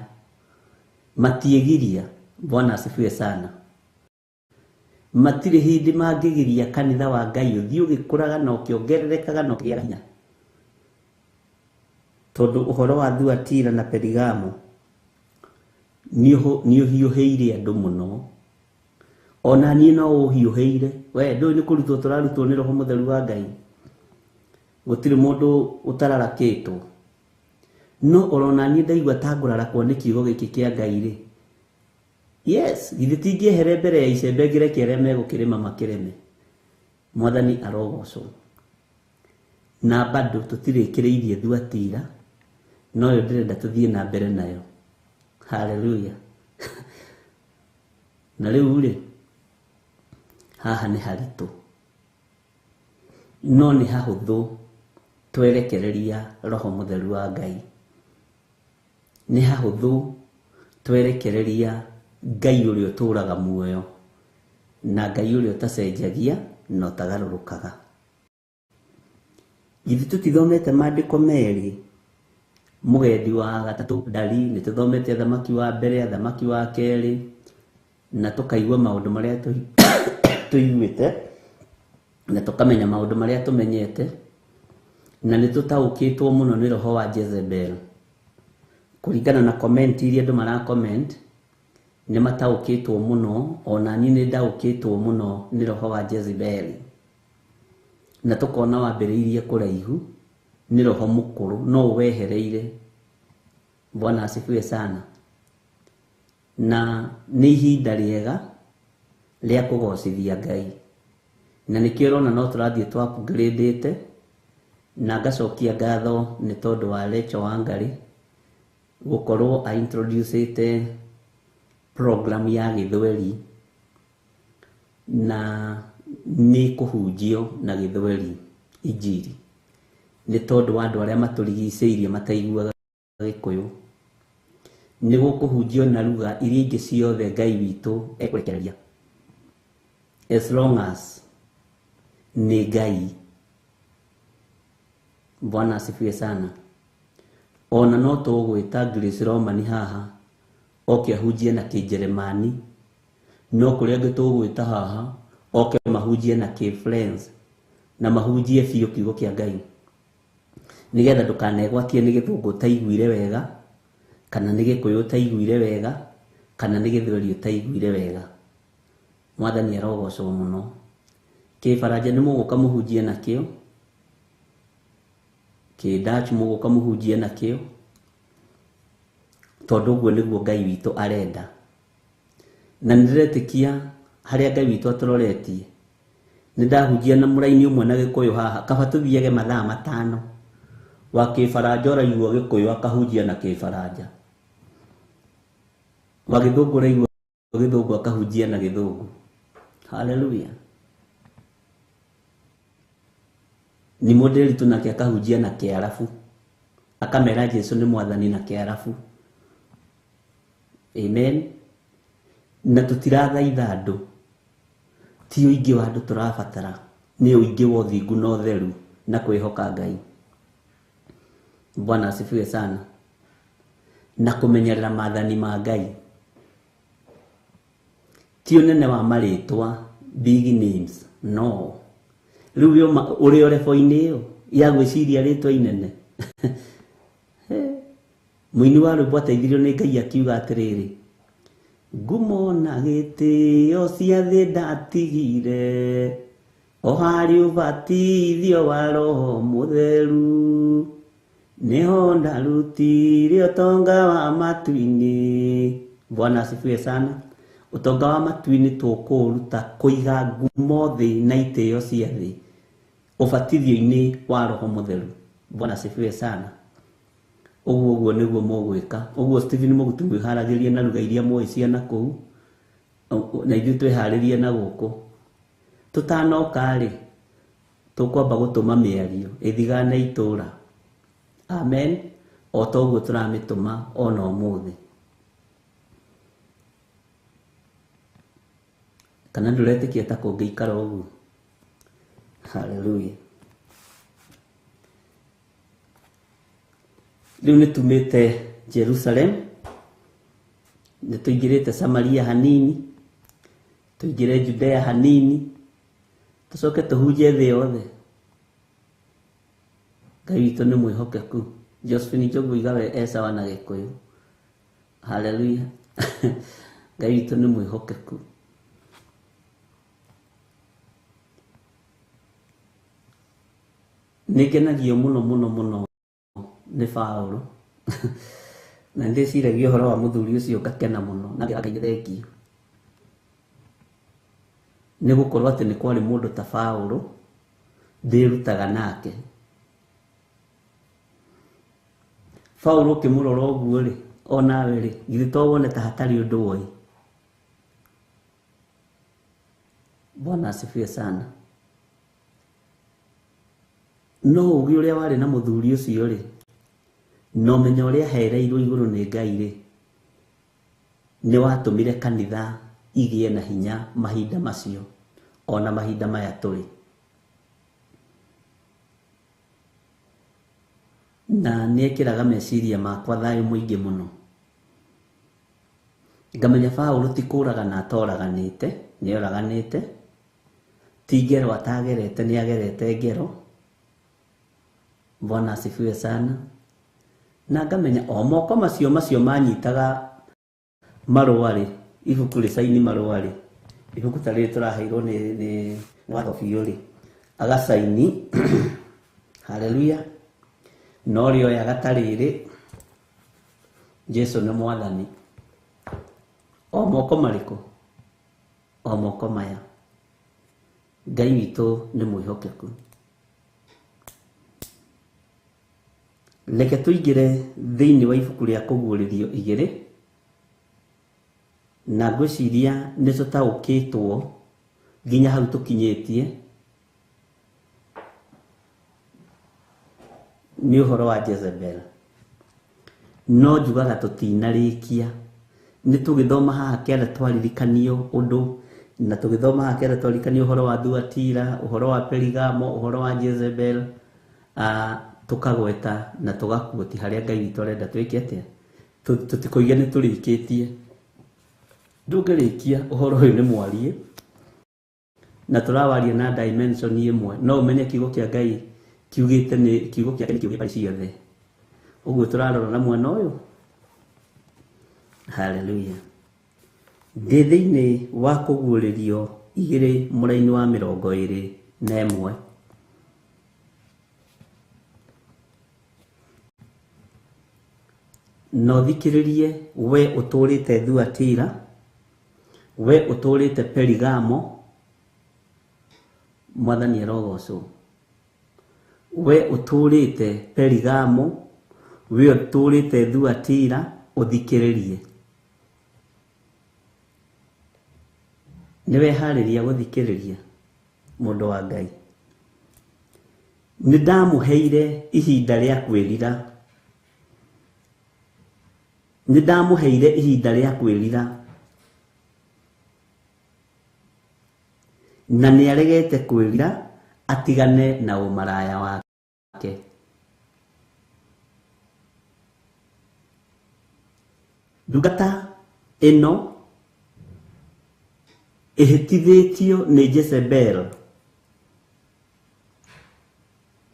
Matiĩgiria. Bwana asifiwe sana. Matirĩ hĩndĩ mangĩgiria kanitha wa Ngai ũthiĩ ũgĩkũraga na ũkĩongererekaga na ũkĩgĩa hinya. Tondũ ũhoro wa Thuatira na Perigamo nĩ ũhiũhĩire andũ mũno. Ona niĩ no ũhiũhĩire. We ndũĩ nĩ kũrutwo tũrarutwo nĩ Roho Mũtheru wa Ngai. Gũtirĩ mũndũ ũtararakĩtwo. No orona niĩ ndaigua ta ngũrarakwo nĩ kiugo gĩkĩ kĩa Ngai rĩ. Yes, githĩ tingĩehere mbere ya icembe ngĩreke arĩa megũkĩrĩma makĩrĩme. Mwathani arogocwo. Na bado tũtirĩkĩrĩirie Thuatira, noyo ndĩrenda tũthiĩ na mbere nayo. Hallelujah. Na rĩu rĩ, haha nĩ haritũ, no nĩ hahũthũ twerekereria Roho Mũtheru wa Ngai. Nĩ hahũthũ twerekereria Ngai ũrĩa ũtũũraga muoyo, na Ngai ũrĩa ũtacenjagia na ũtagarũrũkaga. Githĩ tũtithomete maandĩko merĩ, mũgendi wa gatatũ ndari, nĩ tũthomete athamaki wa mbere, athamaki wa kerĩ, na tũkaigua maũndũ marĩa tũiguĩte, na tũkamenya maũndũ marĩa tũmenyete, na nĩ tũtaũkĩtwo mũno nĩ roho wa Jezebel. Kũringana na comment iria andũ mara comment, nĩ mataũkĩtwo mũno, ona niĩ nĩ ndaũkĩtwo mũno nĩ roho wa Jezebel. Na tũkona wambĩrĩirie kũraihu, nĩ roho mũkũrũ, no wehereire. Bwana asifiwe sana. Na nĩ ihinda rĩega rĩa kũgocithia Ngai, na nĩkĩo ũrona no tũrathiĩ tũ upgrade-ĩte. Na ngacokia ngatho nĩ tondũ wa Rachel Wangari gũkorwo a introduce-ĩte program ya gĩthweri, na nĩ kũhunjio na gĩthweri injiri, nĩ tondũ wa andũ arĩa matũrigicĩirie mataiguaga gĩkũyũ. Nĩ gũkũhunjio na lugha iria ingĩ ciothe Ngai witũ ekũrekereria, as long as nĩ Ngai. Bwana asifiwe sana. Ona no tũgwĩta Grace Romani haha oke ahunjie na kĩnjeremani, no kũrĩa angĩ tũgwĩta haha oke mahunjie na kĩ-French, na mahunjie biũ kiugo kĩa Ngai, nĩgetha ndũkanegwatie nĩ gĩthũngũ ũtaiguire wega, kana nĩ gĩkũyũ ũtaiguire wega, kana nĩ gĩthweri ũtaiguire wega. Mwathani arogocwo mũno. Kĩbaranja nĩ mũgũka mũhunjie nakĩo, kĩ-Dutch mũgũka mũhunjie nakĩo, tondũ ũguo nĩguo Ngai witũ arenda. Na nĩndĩretĩkia harĩa Ngai witũ atũroretie. Nĩndahunjia na mũraini ũmwe na gĩkũyũ haha, kaba tũthiage mathaa 5. Wa kĩbaranja ũraigua gĩkũyũ akahunjia na kĩbaranja, wa gĩthũngũ ũraigua gĩthũngũ akahunjia na gĩthũngũ. Haleluya. Ni mũndĩritũ nake akahunjia na kĩarabu, akamera Jesu nĩ mwathani na kĩarabu. Amen. Na tũtirathaitha andũ, ti ũingĩ wa andũ tũrabatara, nĩ ũingĩ wa ũthingu na ũtheru na kwĩhoka Ngai. Bwana asifiwe sana. Na kũmenyerera maathani ma Ngai, ti ũnene wa marĩtwa, big names, no. Rĩu ũrĩ o rebo-inĩ ĩyo ya gwĩciria rĩtwa inene. Mũini wa rwĩmbo ateithirio nĩ Ngai akiuga atĩrĩrĩ, ngumo na gĩtĩo cia thĩ ndatigire, o harĩ ũbatithio wa Roho Mũtheru, nĩho ndarutire ũtonga wa matu-inĩ. Bwana asifiwe sana. Ũtonga wa matu-inĩ tũkũũruta kũiga ngumo thĩ na itĩo cia thĩ ũbatithio-inĩ wa Roho Mũtheru. Bwana asifiwe sana. Ũguo ũguo nĩguo mũgwĩka. Ũguo Stephen Mũgutu mwĩharagĩrie na lugha iria mũĩ cia na kũu, na ithuĩ twĩharĩrie na gũkũ. Tũtanoka rĩ, tũkwamba gũtũma mĩario ĩthigane itũra. Amen. O ta ũguo tũramĩtũma ona ũmũthĩ. Kana ndũretĩkia ta kũngĩikara ũguo? Haleluya. Rĩu nĩtumĩte Jerusalem, nĩtũingĩrĩte Samaria hanini, tũingĩre Judea hanini, tũcoke tũhunjie thĩ yothe. Ngai witũ nĩ mwĩhokeku. Josephine Njogu igawe e sawa na gĩkũyũ. Haleluya. Ngai witũ nĩ mwĩhokeku. Nĩngenagio mũno mũno mũno nĩ Paũlũ. Na nĩndĩciragia ũhoro wa mũthuri ũcio ngakena mũno na ngĩra Ngai nĩ thengiũ. Nĩ gũkorwo atĩ nĩ kwarĩ mũndũ ta Paũlũ ndĩrutaga nake. Paũlũ ũkĩmũrora ũguo rĩ, onawe rĩ, githĩ to wone ta hatarĩ ũndũ woĩ. Bwana asifiwe sana. No ũgĩ ũrĩa warĩ na mũthuri ũcio rĩ, na ũmenyo ũrĩa ahereirwo igũrũ nĩ Ngai rĩ, nĩ watũmire kanitha igĩe na hinya mahinda macio, ona mahinda maya tũrĩ. Na nĩekĩraga meciria makwa thayũ mũingĩ mũno. Ngamenya Paũlũ ti kũragana atoraganĩte, nĩoraganĩte, ti ngero atagerete, nĩagerete ngero. Bwana asifiwe sana. Na ngamenya o moko macio macio manyitaga marũa rĩ, ibuku rĩcaini marũa rĩ, ibuku ta rĩrĩ tũraheirwo nĩ watho biũ rĩ, agacaini, haleluya, no rĩoyaga ta rĩrĩ, Jesu nĩ mwathani. O moko marĩkũ? O moko maya. Ngai witũ nĩ mwĩhokeku. Reke tũingĩre thĩinĩ wa ibuku rĩa kũguũrĩrio 2, na ngwĩciria nĩ tũtaũkĩtwo nginya hau tũkinyĩtie nĩ ũhoro wa Jezebel. No njugaga tũtinarĩkia, nĩ tũgĩthoma haha kĩanda twaririkanio ũndũ, na tũgĩthoma haha kĩanda twaririkanio ũhoro wa Thuatira, ũhoro wa Perigamo, ũhoro wa Jezebel, tũkagweta na tũgakuoti harĩa Ngai witũ arenda twĩke atĩa. Tũtikũiga nĩ tũrĩkĩtie. Ndũngĩrĩkia ũhoro ũyũ nĩ mwarie, na tũrawaria na dimension ĩmwe. No ũmenye kiugo kĩa Ngai kiugĩte nĩ kiugo kĩa Ngai kiugĩte ciothe. Ũguo tũrarora na mwena ũyũ. Hallelujah. Ndĩ thĩinĩ wa kũguũrĩrio 2 mũraini wa 21. No thikĩrĩrie we ũtũũrĩte Thuatira, we ũtũũrĩte Perigamo, Mwathani arogocwo. We ũtũũrĩte Perigamo, we ũtũũrĩte Thuatira, ũthikĩrĩrie. Nĩ weharĩria gũthikĩrĩria mũndũ wa Ngai. Nĩ ndamũheire ihinda rĩa kwĩrira. Nĩ ndamũheire ihinda rĩa kwĩrira. Na nĩ aregete kwĩrira atigane na ũmaraya wake. Ndungata ĩno ĩhĩtithĩtio nĩ Jezebel.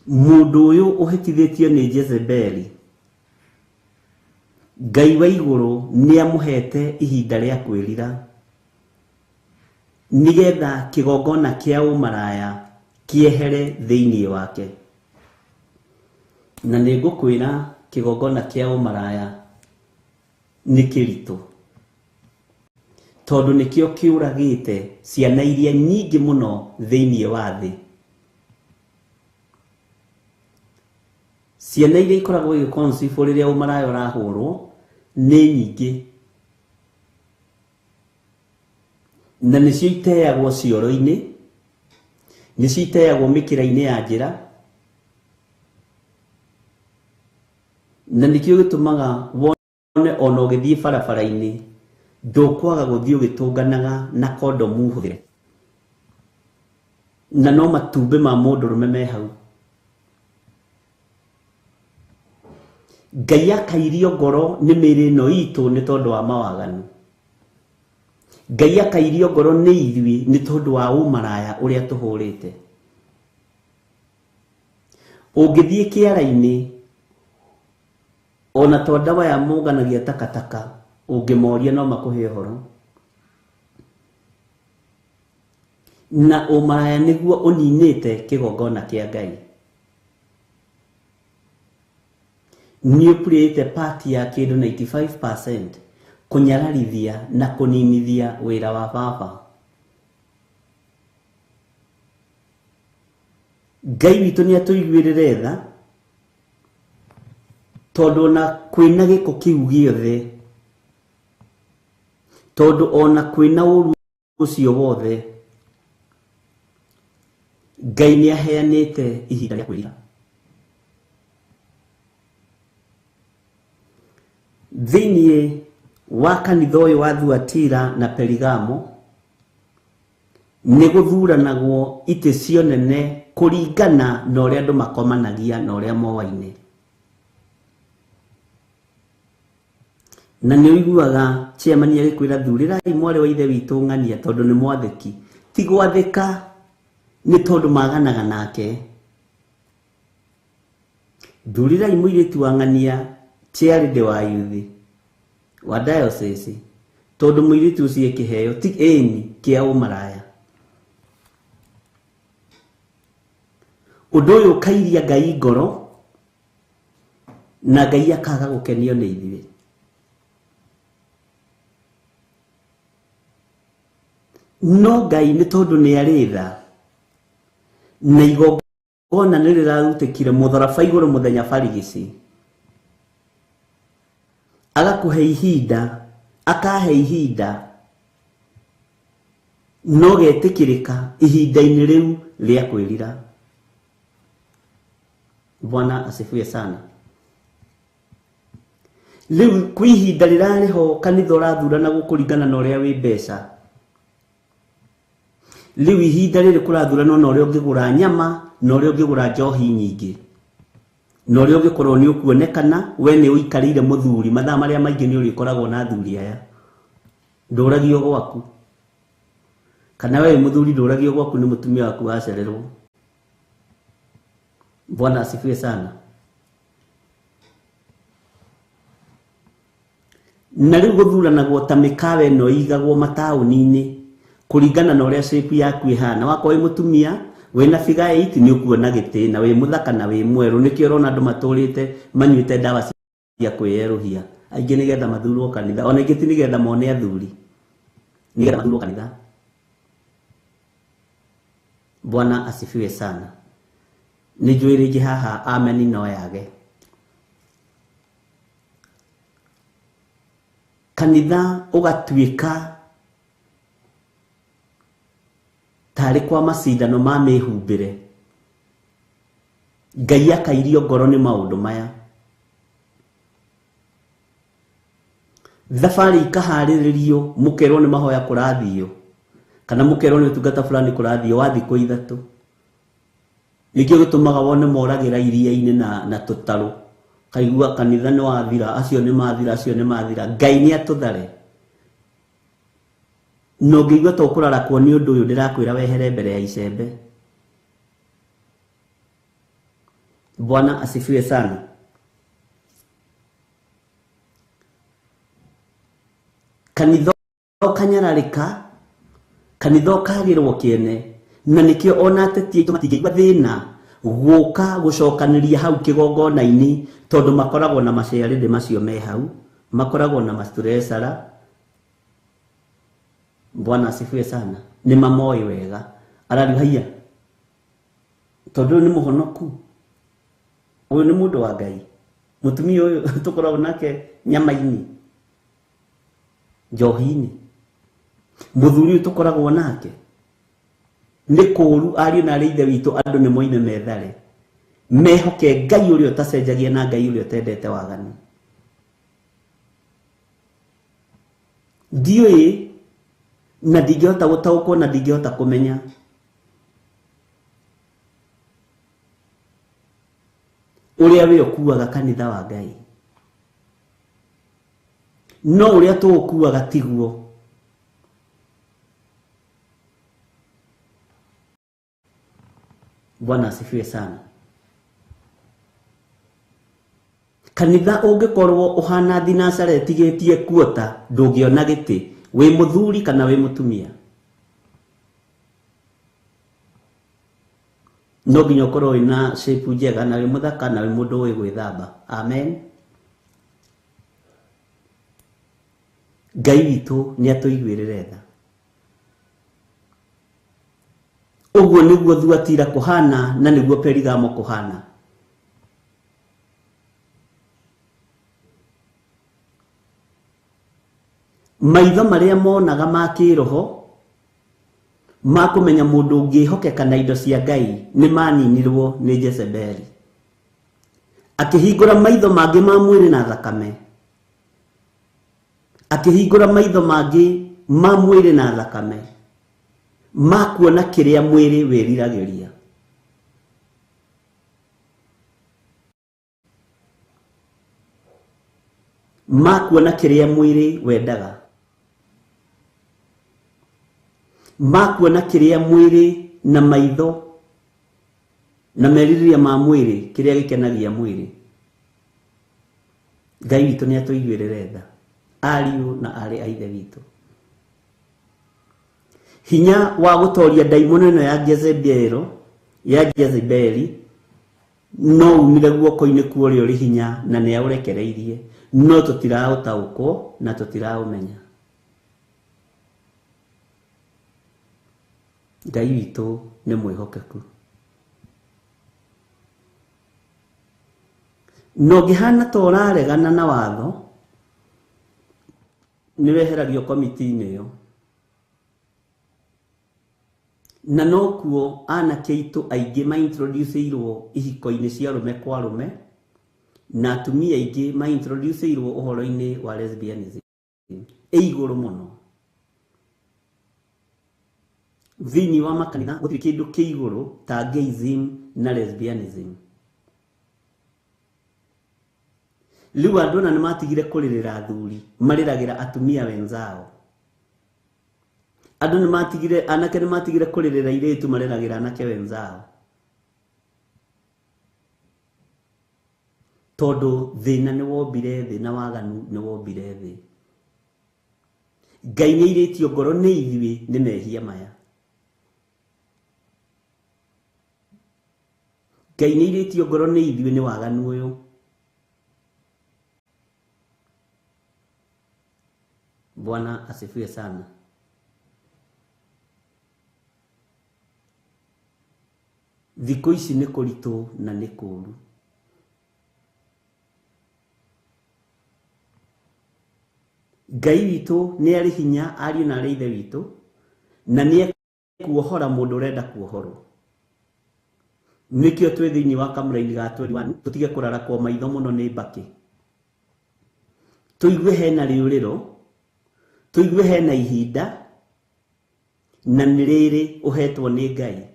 Mũndũ ũyũ ũhĩtithĩtio nĩ Jezebeli, Ngai wa igũrũ nĩ amũhete ihinda rĩa kwĩrira, nĩgetha kĩgongona kĩa ũmaraya kĩehere thĩinĩ wake. Na nĩ ngũkwĩra kĩgongona kĩa ũmaraya nĩ kĩritũ, tondũ nĩkĩo kĩũragĩte ciana iria nyingĩ mũno thĩinĩ wa thĩ. Ciana iria ikoragwo igĩconceive rĩrĩa ũmaraya ũrahũrwo nĩ nyingĩ, na nĩcio iteagwo cioro-inĩ, nĩcio iteagwo mĩkĩra-inĩ ya njĩra, na nĩkĩo gĩtũmaga wone ona ũgĩthiĩ barabara-inĩ ndũkwaga gũthiĩ ũgĩtũnganaga na kondomu hũthĩre, na no matumbĩ ma mũndũrũme me hau. Ngai akairio ngoro nĩ mĩĩrĩ ĩno itũ nĩ tondũ wa mawaganu. Ngai akairio ngoro nĩ ithuĩ nĩ tondũ wa ũmaraya ũrĩa tũhũrĩte. Ũngĩthiĩ kĩara-inĩ ona to ndawa ya mũnganagia takataka, ũngĩmoria no makũhe ũhoro. Na ũmaraya nĩguo ũninĩte kĩgongona kĩa Ngai. Nĩ ũpurĩte part ya kĩndũ 95% kũnyararithia na kũninithia wĩra wa baba. Ngai witũ nĩ atũiguĩrĩre tha, tondũ ona kwĩna gĩko kĩu gĩothe, tondũ ona kwĩna ũru ũcio wothe, Ngai nĩ aheanĩte ihinda rĩa kwĩrira. Thĩinĩ wa kanitha ũyũ wa Thuatira na Perigamo nĩ gũthuranagwo itĩ cionene kũringana na ũrĩa andũ makomanagia na ũrĩa moaine. Na nĩ ũiguaga chairman agĩkwĩra thurĩrai mwarĩ wa ithe witũ ng'ania tondũ nĩ mwathĩki. Ti gwathĩka nĩ tondũ maganaga nake. Thurĩrai mũirĩtu wa ng'ania chairlady wa youth wa diocese tondũ mũirĩtu ũcio kĩheo ti ĩni kĩa ũmaraya. Ũndũ ũyũ ũkairia Ngai ngoro na Ngai akaga gũkenio nĩ ithuĩ. No Ngai nĩ tondũ nĩ arĩ tha na igongona nĩ rĩrarutĩkire mũtharaba igũrũ mũthenya barigici, agakũhe ihinda, akahe ihinda no getĩkĩrĩka ihinda-inĩ rĩu rĩa kwĩrira. Bwana asifiwe sana. Rĩu kwĩ ihinda rĩrarĩho kanitha ũrathurana gũkũringana na ũrĩa wĩ mbeca. Rĩu ihinda rĩrĩ kũrathuranwo na ũrĩa ũngĩgũra nyama na ũrĩa ũngĩgũra njohi nyingĩ na ũrĩa ũngĩkorwo nĩ ũkuonekana we nĩ ũikarĩire mũthuri. Mathaa marĩa maingĩ nĩ ũrĩkoragwo na athuri aya, ndũragio gwaku, kana we wĩ mũthuri ndũragio gwaku nĩ mũtumia waku wacererwo. Bwana asifiwe sana. Na rĩu gũthuranagwo ta mĩkawa ĩno ĩigagwo mataũni-inĩ kũringana na ũrĩa shape yaku ĩhana. Wakorwo wĩ mũtumia wĩna figure 8 nĩ ũkuona gĩtĩ, na wĩ mũthaka na wĩ mwerũ. Nĩkĩo ũrona andũ matũrĩte manyuĩte ndawa cia kwĩyerũhia, aingĩ nĩgetha mathurwo kanitha, ona aingĩ ti nĩgetha mone athuri, nĩgetha mathurwo kanitha. Bwana asifiwe sana. Nĩ njũĩ rĩngĩ haha ameni no yage. Kanitha ũgatuĩka tarĩ kwa macindano ma mĩhumbĩre. Ngai akairio ngoro nĩ maũndũ maya. Thabarĩ ikaharĩrĩrio, mũkerwo nĩ mahoya kũrathio, kana mũkerwo nĩ ũtungata fulani kũrathio wa thikũ ithatũ. Nĩkĩo gĩtũmaga wone moragĩra iria-inĩ na tũtarũ. Kaigua kanitha nĩ wathira, acio nĩ mathira, acio nĩ mathira. Ngai nĩ atũthare. Na ũngĩigua ta ũkũrarakwo nĩ ũndũ ũyũ, ndĩrakwĩra wehere mbere ya icembe. Bwana asifiwe sana. Kanitha ũkanyararĩka, kanitha ũkagĩrwo kĩene, na nĩkĩo ona ateti aitũ matingĩigua thĩna gũka gũcokanĩria hau kĩgongona-inĩ, tondũ makoragwo na maciarĩrĩ macio me hau, makoragwo na mastresara. Bwana asifiwe sana. Nĩ mamoĩ wega. Arariu haiya, tondũ ũyũ nĩ mũhonoku, ũyũ nĩ mũndũ wa Ngai, mũtumia ũyũ tũkoragwo nake nyama-inĩ, njohi-inĩ, mũthuri ũyũ tũkoragwo nake nĩ kũũru. Ariũ na arĩ ithe witũ, andũ nĩ moime methare, mehoke Ngai ũrĩa ũtacenjagia na Ngai ũrĩa ũtendete waganu. Ndiũĩ na ndingĩhota gũtaũkwo na ndingĩhota kũmenya ũrĩa we ũkuaga kanitha wa Ngai, no ũrĩa tũũkuaga tiguo. Bwana asifiwe sana. Kanitha ũngĩkorwo ũhana thinacara ĩtigĩtie kuota, ndũngĩona gĩtĩ, wĩ mũthuri kana wĩ mũtumia. No nginya ũkorwo wĩna shape njega na wĩ mũthaka na wĩ mũndũ ũĩ gwĩthamba. Amen. Ngai witũ nĩ atũiguĩrĩre tha. Ũguo nĩguo Thuatira kũhana na nĩguo Perigamo kũhana. Maitho marĩa monaga ma kĩroho ma kũmenya mũndũ ũngĩhokeka na indo cia Ngai nĩ maninirwo nĩ Jezebeli. Akĩhingũra maitho mangĩ ma mwĩrĩ na thakame, akĩhingũra maitho mangĩ ma mwĩrĩ na thakame ma kuona kĩrĩa mwĩrĩ wĩriragĩria. Ma kuona kĩrĩa mwĩrĩ wendaga, ma kuona kĩrĩa mwĩrĩ na maitho na merirĩria ma mwĩrĩ, kĩrĩa gĩkenagia mwĩrĩ. Ngai witũ nĩ atũiguĩrĩre tha, ariũ na aarĩ a ithe witũ. Hinya wa gũtoria ndaimono ĩno ya Jezebeli, ya Jezebeli no umire guoko-inĩ kwa ũrĩa ũrĩ hinya na nĩ aũrekereirie, no tũtiraũtaũkwo na tũtiraũmenya. Ngai witũ nĩ mwĩhokeku. Na ũngĩhana ta ũraregana na watho, nĩ weheragio komiti-inĩ ĩyo. Na nokuo anake aitũ aingĩ maintroduceirwo ihiko-inĩ cia arũme kwa arũme, na atumia aingĩ maintroduceirwo ũhoro-inĩ wa lesbianism ĩ igũrũ mũno. Thĩinĩ wa makanitha gũtirĩ kĩndũ kĩ igũrũ ta gayism na lesbianism. Rĩu andũ ona nĩmatigire kũrĩrĩra athuri, marĩragĩra atumia wenzao. Andũ nĩmatigire, anake nĩmatigire kũrĩrĩra airĩtu, marĩragĩra anake wenzao. Tondũ thĩna nĩwombire thĩ na waganu nĩwombire thĩ. Ngai nĩairĩtio ngoro nĩ ithuĩ nĩ mehia maya. Ngai nĩairĩtio ngoro nĩ ithuĩ nĩ waganu ũyũ. Bwana asifiwe sana. Thikũ ici nĩ kũritũ na nĩ kũũru. Ngai witũ nĩ arĩ hinya ariũ na arĩ ithe witũ, na nĩ ekuohora mũndũ ũrenda kuohorwo. Nĩkĩo twĩ thĩinĩ wa kamũraini ga 21, tũtige kũrarakwo maitho mũno nĩ mbakĩ. Tũigue hena rĩũrĩro, tũigue hena ihinda, na nĩ rĩrĩ ũhetwo nĩ Ngai.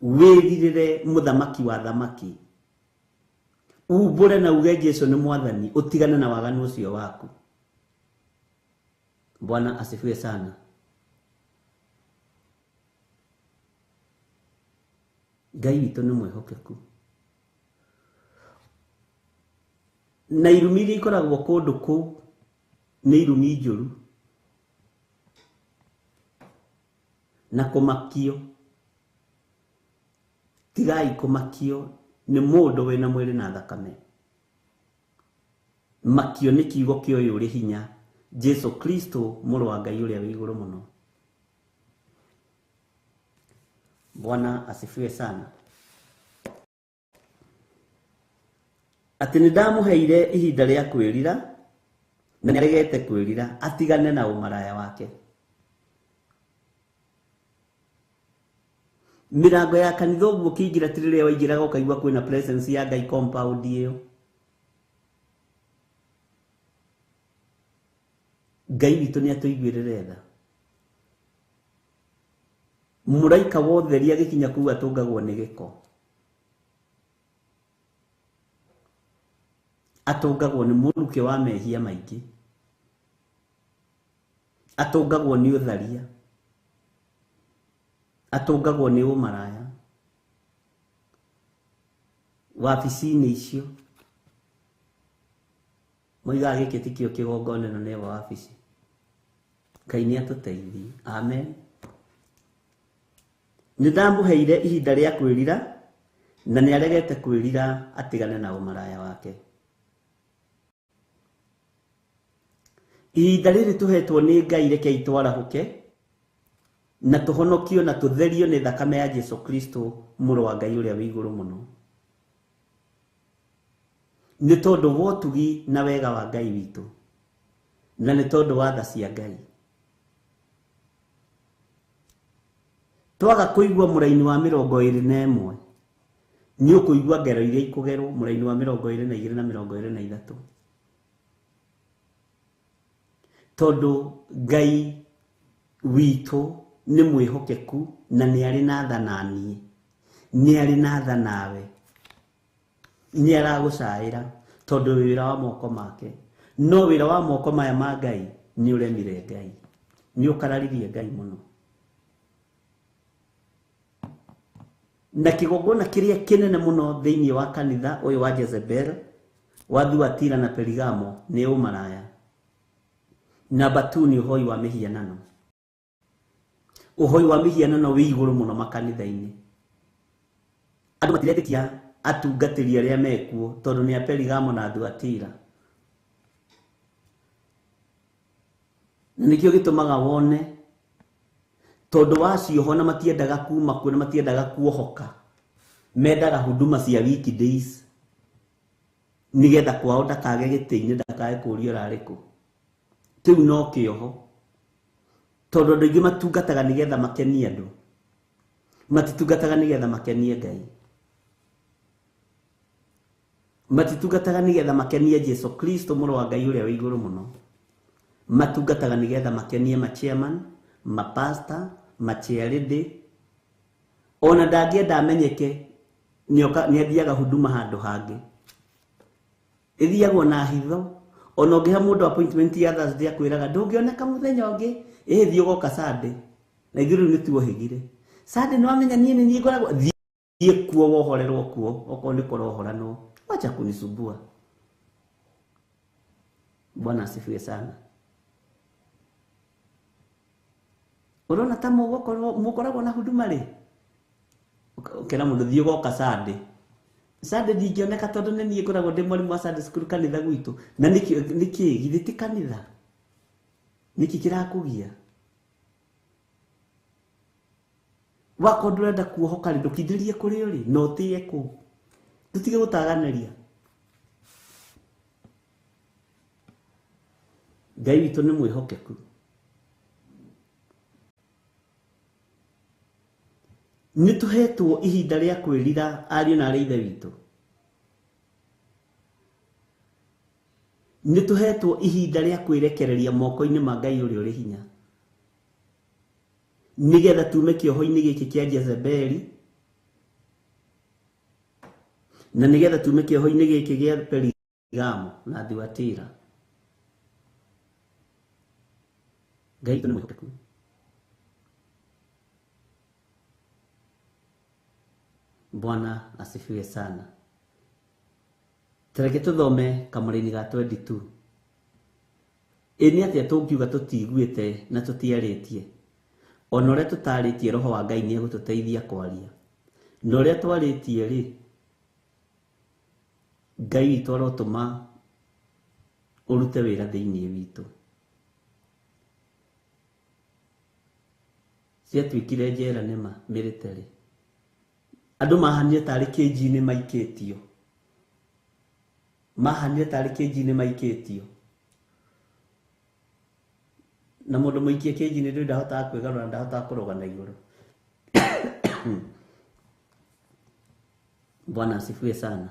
Wĩrirĩre mũthamaki wa thamaki. Umbũre na uge Jesu nĩ mwathani, ũtigane na waganu ũcio waku. Bwana asifiwe sana. Ngai witũ nĩ mwĩhokeku. Na irumi iria ikoragwo kũndũ kũu nĩ irumi njũru. Na kũmakio. Tigai kũmakio nĩ mũndũ wĩna mwĩrĩ na thakame. Makio nĩ kiugo kĩa ũyũ ũrĩ hinya, Jesu Kristo mũrũ wa Ngai ũrĩa wĩ igũrũ mũno. Bwana asifiwe sana. Atĩ nĩ ndamũheire ihinda rĩa kwĩrira, na nĩaregete kwĩrira, atigane na ũmaraya wake. Mĩrango ya kanitha ũguo ũkĩingĩra ti rĩrĩa waingĩraga ũkaigua kwĩna presence ya Ngai compound ĩyo. Ngai witũ nĩ atũiguĩrĩre tha. Mũraika wotheria agĩkinya kũu atũngagwo nĩ gĩko. Atũngagwo nĩ mũrukĩ wa mehia maingĩ. Atũngagwo nĩ ũtharia. Atũngagwo nĩ ũmaraya. Wabici-inĩ icio moigaga gĩkĩ tikĩo kĩgongona, ĩno nĩyo wabici. Ngai nĩ atũteithie. Amen. Nĩ ndamũheire ihinda rĩa kwĩrira, na nĩ aregete kwĩrira atigane na ũmaraya wake. Ihinda rĩrĩ tũhetwo nĩ Ngai rekei twarahũke na tũhonokio na tũtherio nĩ thakame ya Jesu Kristo mũrũ wa Ngai ũrĩa wĩ igũrũ mũno. Nĩ tondũ wa ũtugi na wega wa Ngai witũ, na nĩ tondũ wa tha cia Ngai. Twaga kũigua mũraini wa 21, nĩ ũkũigua ngero iria ikũgerwo mũraini wa 22 na 23. Tondũ Ngai witũ nĩ mwĩhokeku na nĩ arĩ na tha na niĩ, nĩ arĩ na tha nawe, nĩ aragũcaĩra tondũ wĩra wa moko make. No wĩra wa moko maya ma Ngai nĩ ũremire Ngai, nĩ ũkararirie Ngai mũno. Na kĩgongona kĩrĩa kĩnene mũno thĩinĩ wa kanitha ũyũ wa Jezebel wa Thuatira na Perigamo nĩ ũmaraya. Namba 2 nĩ ũhoi wa mĩhianano. Ũhoi wa mĩhianano wĩ igũrũ mũno makanitha-inĩ. Andũ matiretĩkia atungatĩri arĩa mekuo tondũ nĩ a Perigamo na Thuatira. Na nĩkĩo gĩtũmaga wone Tondu wa cioho na matiendaga kuma kuo na matiendaga kuohoka. Mendaga huduma cia weekdays. Nigetha kwao ndakage gĩtĩ-inĩ ndakae kũũrio ũrarĩ kũ. Kĩu no kĩoho. Tondu andũ aingĩ matungataga nigetha makenie andũ. Matitungataga nigetha makenie Ngai. Matitungataga nigetha makenie Jesu Kristo mũrũ wa Ngai ũrĩa wĩ igũrũ mũno. Matungataga nigetha makenie ma chairman, ma pastor, ma chairlady. Ona ndangĩenda amenyeke nĩ athiaga huduma handũ hangĩ. Ĩthiagwo na hitho. Ona ũngĩhe mũndũ appointment ya Thursday akwĩraga ndũngĩoneka mũthenya ũngĩ, ĩhĩ thiĩ ũgoka Sunday. Na ithuĩ rĩu nĩtuohĩgire. Sunday nĩwamenya niĩ nĩ niĩ ngoragwo thiĩ kuo wohorerwo kuo okorwo nĩ kũrohoranwo. Wacha kunisumbua. Bwana asifiwe sana. Ũrona ta mũgũkorwo mũkoragwo na huduma rĩ? Ũkera mũndũ thiĩ ũgoka Sunday. Sunday ndingĩoneka tondũ nĩ niĩ ngoragwo ndĩ mwarimũ wa Sunday school kanitha gwitũ. Na nĩkĩ githĩ ti kanitha? Nĩkĩ kĩrakũgia? Wakorwo ndũrenda kuohoka rĩ, ndũkindĩrie kũrĩ ũrĩ na ũtĩe kũu. Tũtige gũtaganĩria. Ngai witũ nĩ mwĩhokeku. Nĩ tũhetwo ihinda rĩa kwĩrira ariũ na arĩ ithe witũ. Nĩ tũhetwo ihinda rĩa kwĩrekereria moko-inĩ ma Ngai ũrĩa ũrĩ hinya. Nĩgetha tume kĩoho-inĩ gĩkĩ kĩa Jezebeli na nĩgetha tume kĩoho-inĩ gĩkĩ gĩa Perigamo na Thuatira. Ngai witũ nĩ mwĩhokeku. Bwana asifiwe sana. Tareke tuthome kamũraini ga 22. Ĩ nĩ atĩa tũngiuga tũtiguĩte na tũtiarĩtie? Ona ũrĩa tũtarĩtie Roho wa Ngai nĩ egũtũteithia kwaria. Na ũrĩa twarĩtie rĩ, Ngai witũ arotũma ũrute wĩra thĩinĩ witũ. Ciatuĩkire njera nĩma military. Andũ mahanire tarĩ kĩnji-inĩ maikĩtio. Mahanire tarĩ kĩnji-inĩ maikĩtio. Na mũndũ mũikie kĩnji-inĩ ndũĩ ndahotaga kwĩgarũra, ndahotaga kũrũga na igũrũ. Bwana asifiwe sana.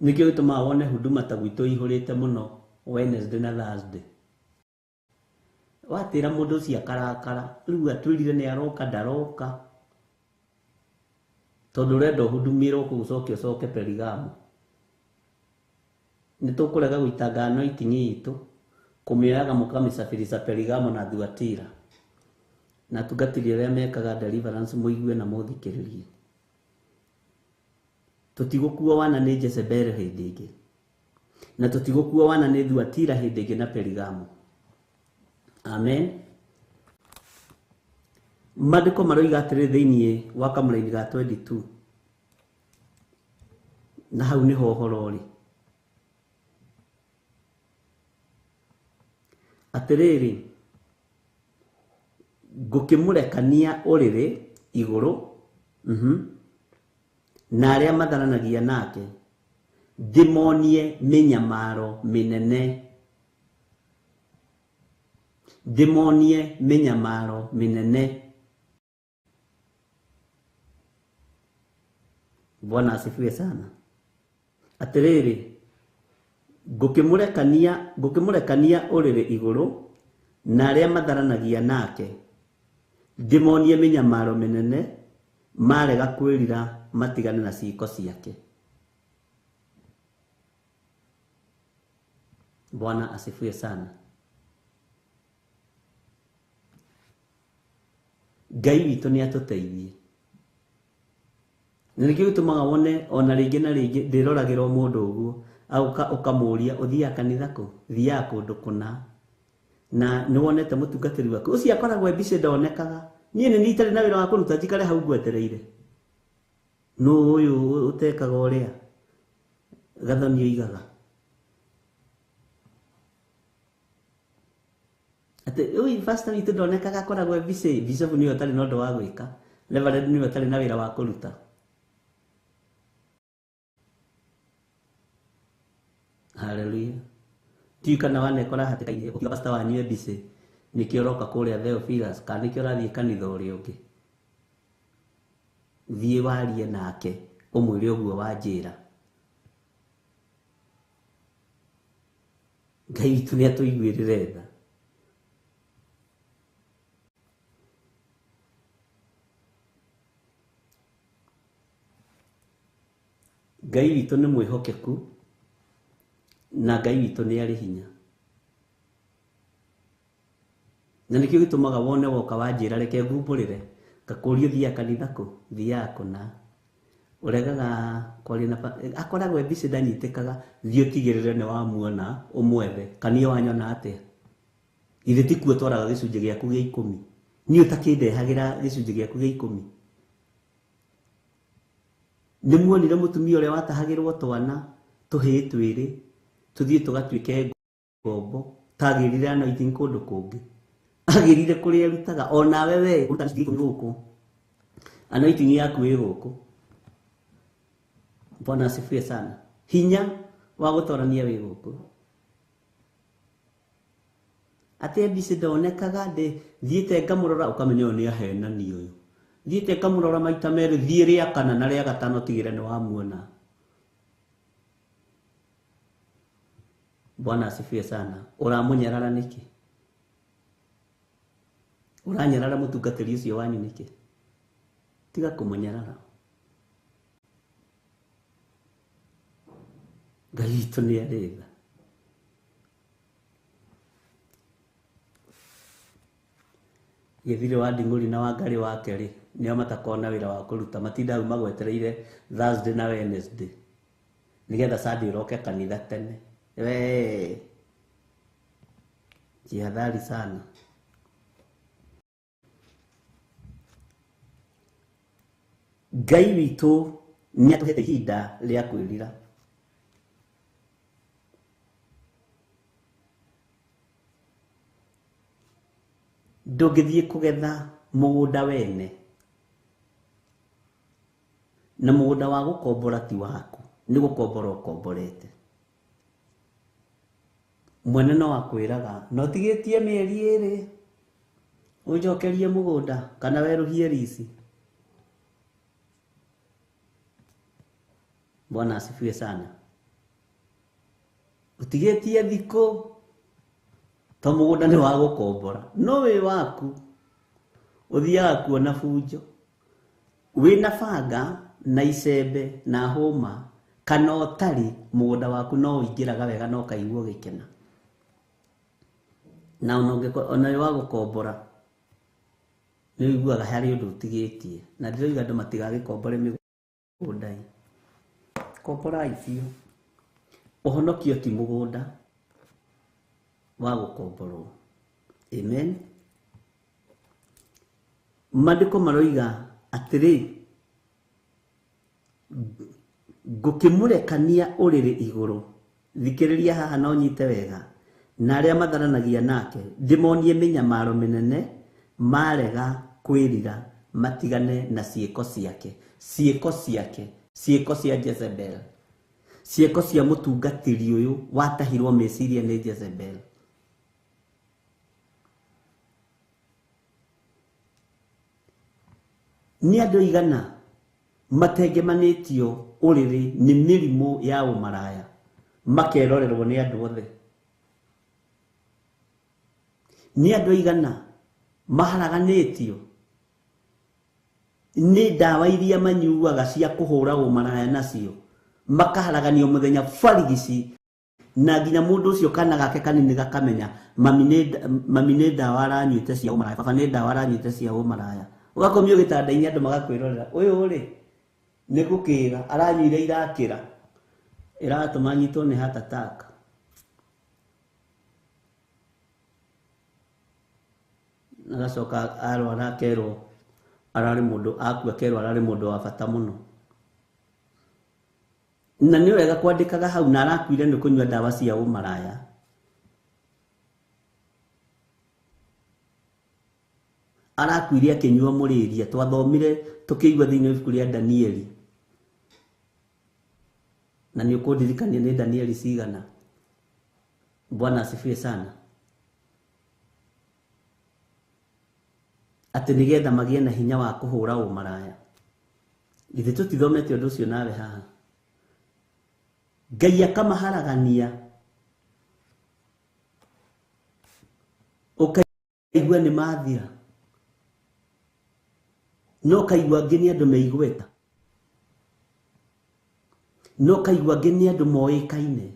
Nĩkĩo gĩtũmaga wone huduma ta gwitũ ihũrĩte mũno Wednesday na Thursday. Watĩra mũndũ ũcio akarakara, rĩu atwĩrire nĩ aroka ndaroka. Tondũ ũrenda ũhudumirwo kũu ũcoke ũcoke Perigamo. Nĩ tũkũrega gũitanga anointing itũ, kũmĩoyaga mũkamĩcabirisha Perigamo na Thuatira. Na atungatĩri arĩa mekaga deliverance mũigue na mũthikĩrĩrie. Tũtigũkuo wana nĩ Jezebel hĩndĩ ĩngĩ. Na tũtigũkuo wana nĩ Thuatira hĩndĩ ĩngĩ na Perigamo. Amen. Maandĩko maroiga atĩrĩ thĩinĩ wa kamũraini ga 22. Na hau nĩho ũhoro ũrĩ. Atĩrĩrĩ, ngũkĩmũrekania ũrĩrĩ igũrũ, na arĩa matharanagia nake, ndĩmonie mĩnyamaro mĩnene. Ndĩmonie mĩnyamaro mĩnene. Bwana asifiwe sana. Atĩrĩrĩ, ngũkĩmũrekania ũrĩrĩ igũrũ na arĩa matharanagia nake, ndĩmonie mĩnyamaro mĩnene, marega kwĩrira matigane na ciĩko ciake. Bwana asifiwe sana. Ngai witũ nĩ atũteithie. Na nĩkĩo gĩtũmaga wone ona rĩngĩ na rĩngĩ ndĩroragĩra mũndũ ũguo, agoka ũkamũria ũthiaga kanitha kũ, thiaga kũndũ kũna. Na nĩ wonete mũtungatĩri waku ũcio akoragwo e busy ndonekaga. Niĩ nĩ itarĩ na wĩra wa kũruta njikare hau ngwetereire. Nũ ũyũ ũtekaga ũrĩa Gathoni oigaga. Atĩ ũyũ pastor witũ ndonekaga akoragwo e busy, bishop nĩwe ũtarĩ na ũndũ wa gwĩka, reverend nĩwe ũtarĩ na wĩra wa kũruta. Haleluya. Ndiũĩ kana wanekora hatĩka-inĩ ũkiuga pastor wanyu e busy nĩkĩo ũroka kũrĩa Theophilus kana nĩkĩo ũrathiĩ kanitha ũrĩa ũngĩ. Thiĩ warie nake ũmwĩre ũguo wanjĩra. Ngai witũ nĩ atũiguĩrĩre tha. Ngai witũ nĩ mwĩhokeku na Ngai witũ nĩ arĩ hinya. Na nĩkĩo gĩtũmaga wone woka wanjĩra reke ngumbũrĩre, ngakũria ũthiaga kanitha kũ? Thiaga kũna. Ũregaga kwaria na akoragwo e busy ndanyitĩkaga, thiĩ ũtigĩrĩre nĩ wamuona ũmwethe, kana niĩ wanyona atĩa? Githĩ ti kuo ũtwaraga gĩcunjĩ gĩaku gĩa ikũmi? Niĩ ũtakĩndehagĩra gĩcunjĩ gĩaku gĩa ikũmi? Nĩ muonire mũtumia ũrĩa watahagĩrwo twana tũhĩĩ twĩrĩ tũthiĩ tũgatuĩke ngombo, tagĩrire anointing kũndũ kũngĩ, agĩrire kũrĩa erutaga. Onawe we ũrutaga gĩcunjĩ gĩa ikũmi gũkũ, anointing yaku ĩ gũkũ. Bwana asifiwe sana. Hinya wa gũtorania wĩ gũkũ. Atĩ busy ndonekaga, thiĩte ngamũrora ũkamenya ũyũ nĩ ahenani ũyũ. Thiĩte ngamũrora maita merĩ, thiĩ rĩa kana na rĩa gatano tigĩrĩra nĩ wamuona. Bwana asifiwe sana. Ũramũnyarara nĩkĩ? Ũranyarara mũtungatĩri ũcio wanyu nĩkĩ? Tiga kũmũnyarara. Ngai witũ nĩ arĩ tha. Gĩthirĩ wa Nding'ũri na Wangarĩ wa Kerĩ nĩo matakoragwo na wĩra wa kũruta, matindaga hau magwetereire Thursday na Wednesday nĩgetha Sunday ũroke kanitha tene. Wee jihadhari sana. Ngai witũ nĩ atũhete ihinda rĩa kwĩrira. Ndũngĩthiĩ kũgetha mũgũnda wene na mũgũnda wa gũkombora ti waku, nĩ gũkombora ũkomborete. Mwene no akwĩraga no tigĩtie mĩeri ĩrĩ ũnjokerie mũgũnda kana werũhie rici. Bwana asifiwe sana. Ũtigĩtie thikũ to mũgũnda nĩ wa gũkombora, no wĩ waku ũthiaga kuona bunjo wĩna banga na icembe na hũma kana ũtarĩ, mũgũnda waku no ũingĩraga wega na ũkaigua ũgĩkena. Na ona wĩ wa gũkombora nĩ ũiguaga harĩ ũndũ ũtigĩtie. Na ndĩroiga andũ matigagĩkombore mĩgũnda ĩ. Komborai biũ. Ũhonokio ti mũgũnda wa gũkomborwo. Amen. Maandĩko maroiga atĩrĩ, ngũkĩmũrekania ũrĩrĩ igũrũ, thikĩrĩria haha na ũnyite wega, na arĩa matharanagia nake ndĩmonie mĩnyamaro mĩnene marega kwĩrira matigane na ciĩko ciake. Ciĩko ciake, ciĩko cia Jezebel, ciĩko cia mũtungatĩri ũyũ watahirwo meciria nĩ Jezebel. Nĩ andũ aigana matengemanĩtio ũrĩrĩ nĩ mĩrimũ ya ũmaraya makerorerwo nĩ andũ othe. Nĩ andũ aigana maharaganĩtio nĩ ndawa iria manyuaga cia kũhũra ũmaraya nacio, makaharaganio mũthenya barigici, na nginya mũndũ ũcio kana gake kanini gakamenya mami nĩ ndawa aranyuĩte cia ũmaraya, baba nĩ ndawa aranyuĩte cia ũmaraya. Ũgakomio gĩtanda-inĩ andũ magakwĩrorera, ũyũ rĩ nĩ gũkĩra aranyuire irakĩra, ĩratũma anyitwo nĩ heart attack. Agacoka arwara akerwo ararĩ mũndũ, akua akerwo ararĩ mũndũ wa bata mũno. Na nĩ wega kwandĩkaga hau na arakuire nĩ kũnyua ndawa cia ũmaraya. Arakuire akĩnyua mũrĩria. Twathomire tũkĩigua thĩinĩ wa ibuku rĩa Danieli. Na nĩ ũkũndirikania nĩ Danieli cigana. Bwana asifiwe sana. Atĩ nĩgetha magĩe na hinya wa kũhũra ũmaraya. Githĩ tũtithomete ũndũ ũcio nawe haha? Ngai akamaharagania. Ũkaigua nĩ mathira. No kaigua angĩ nĩ andũ meigweta. No kaigua angĩ nĩ andũ moĩkaine.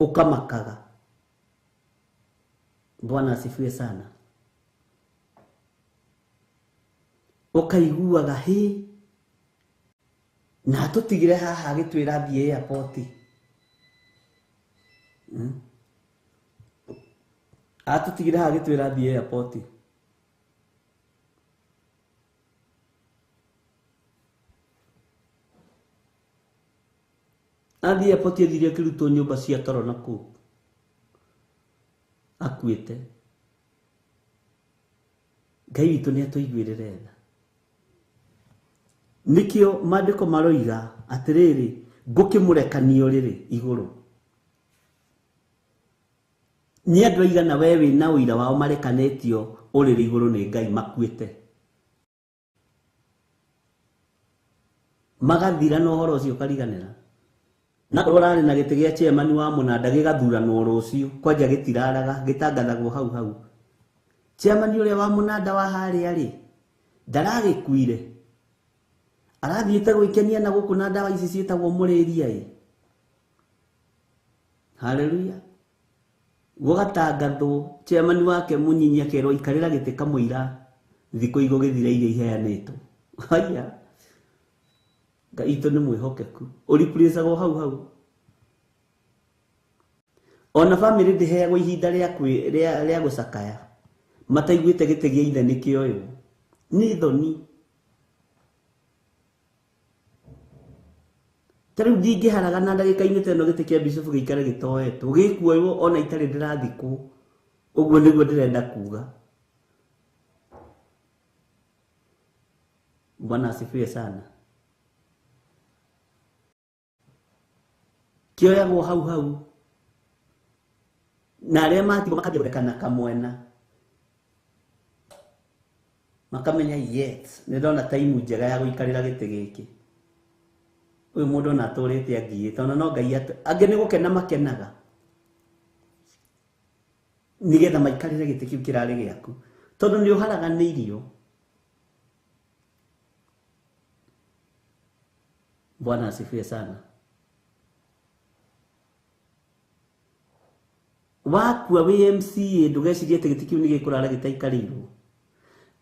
Ũkamakaga. Bwana asifiwe sana. Ũkaiguaga hĩ na atũtigire haha agĩtwĩra thiĩ airport. Atũtigire haha agĩtwĩra thiĩ airport. Athiĩ airport athire akĩrutwo nyũmba cia toro na kũu. Akuĩte. Ngai witũ nĩ atũiguĩrĩre tha. Nĩkĩo maandĩko maroiga atĩrĩrĩ, ngũkĩmũrekania ũrĩrĩ igũrũ. Nĩ andũ aigana we wĩna ũira wao marekanĩtio ũrĩrĩ igũrũ nĩ Ngai makuĩte. Magathira na ũhoro ũcio ũkariganĩra. Na korwo ũrarĩ na gĩtĩ gĩa chairman wa mũnanda gĩgathuranwo rũciũ, kwanja gĩtiraraga, gĩtangathagwo hau hau. Chairman ũrĩa wa mũnanda wa harĩa rĩ, ndaragĩkuire. Arathiĩte gwĩkenia na gũkũ na ndawa ici ciĩtagwo mũrĩria ĩ. Haleluya. Gũgatangathwo chairman wake mũnyinyi akerwo ikarĩra gĩtĩ kamũira thikũ igũgĩthira iria iheanĩtwo. Haya. Ngai itũ nĩ mwĩhokeku. Ũreplaceagwo hau hau. Ona family ndĩheagwo ihinda rĩa gũcakaya. Mataiguĩte gĩtĩ gĩa ithe nĩkĩoywo. Nĩ thoni. Ta rĩu ndingĩharaga na ndagĩka-inĩ ta ĩno gĩtĩ kĩa bishop gĩikare gĩtoetwo. Gĩkuoywo ona itarĩ ndĩrathikwo. Ũguo nĩguo ndĩrenda kuga. Bwana asifiwe sana. Kĩoyagwo hau hau. Na arĩa matigwo makambia gũthekana kamwena. Makamenya yet nĩ ndona time njega ya gũikarĩra gĩtĩ gĩkĩ. Ũyũ mũndũ ona atũrĩte angiĩte, ona no Ngai angĩ nĩ gũkena makenaga. Nĩgetha maikarĩre gĩtĩ kĩu kĩrarĩ gĩaku. Tondũ nĩ ũharaganĩirio. Bwana asifiwe sana. Wakua wĩ MCA ndũgecirie atĩ gĩtĩ kĩu nĩ gĩkũrara gĩtaikarĩirwo.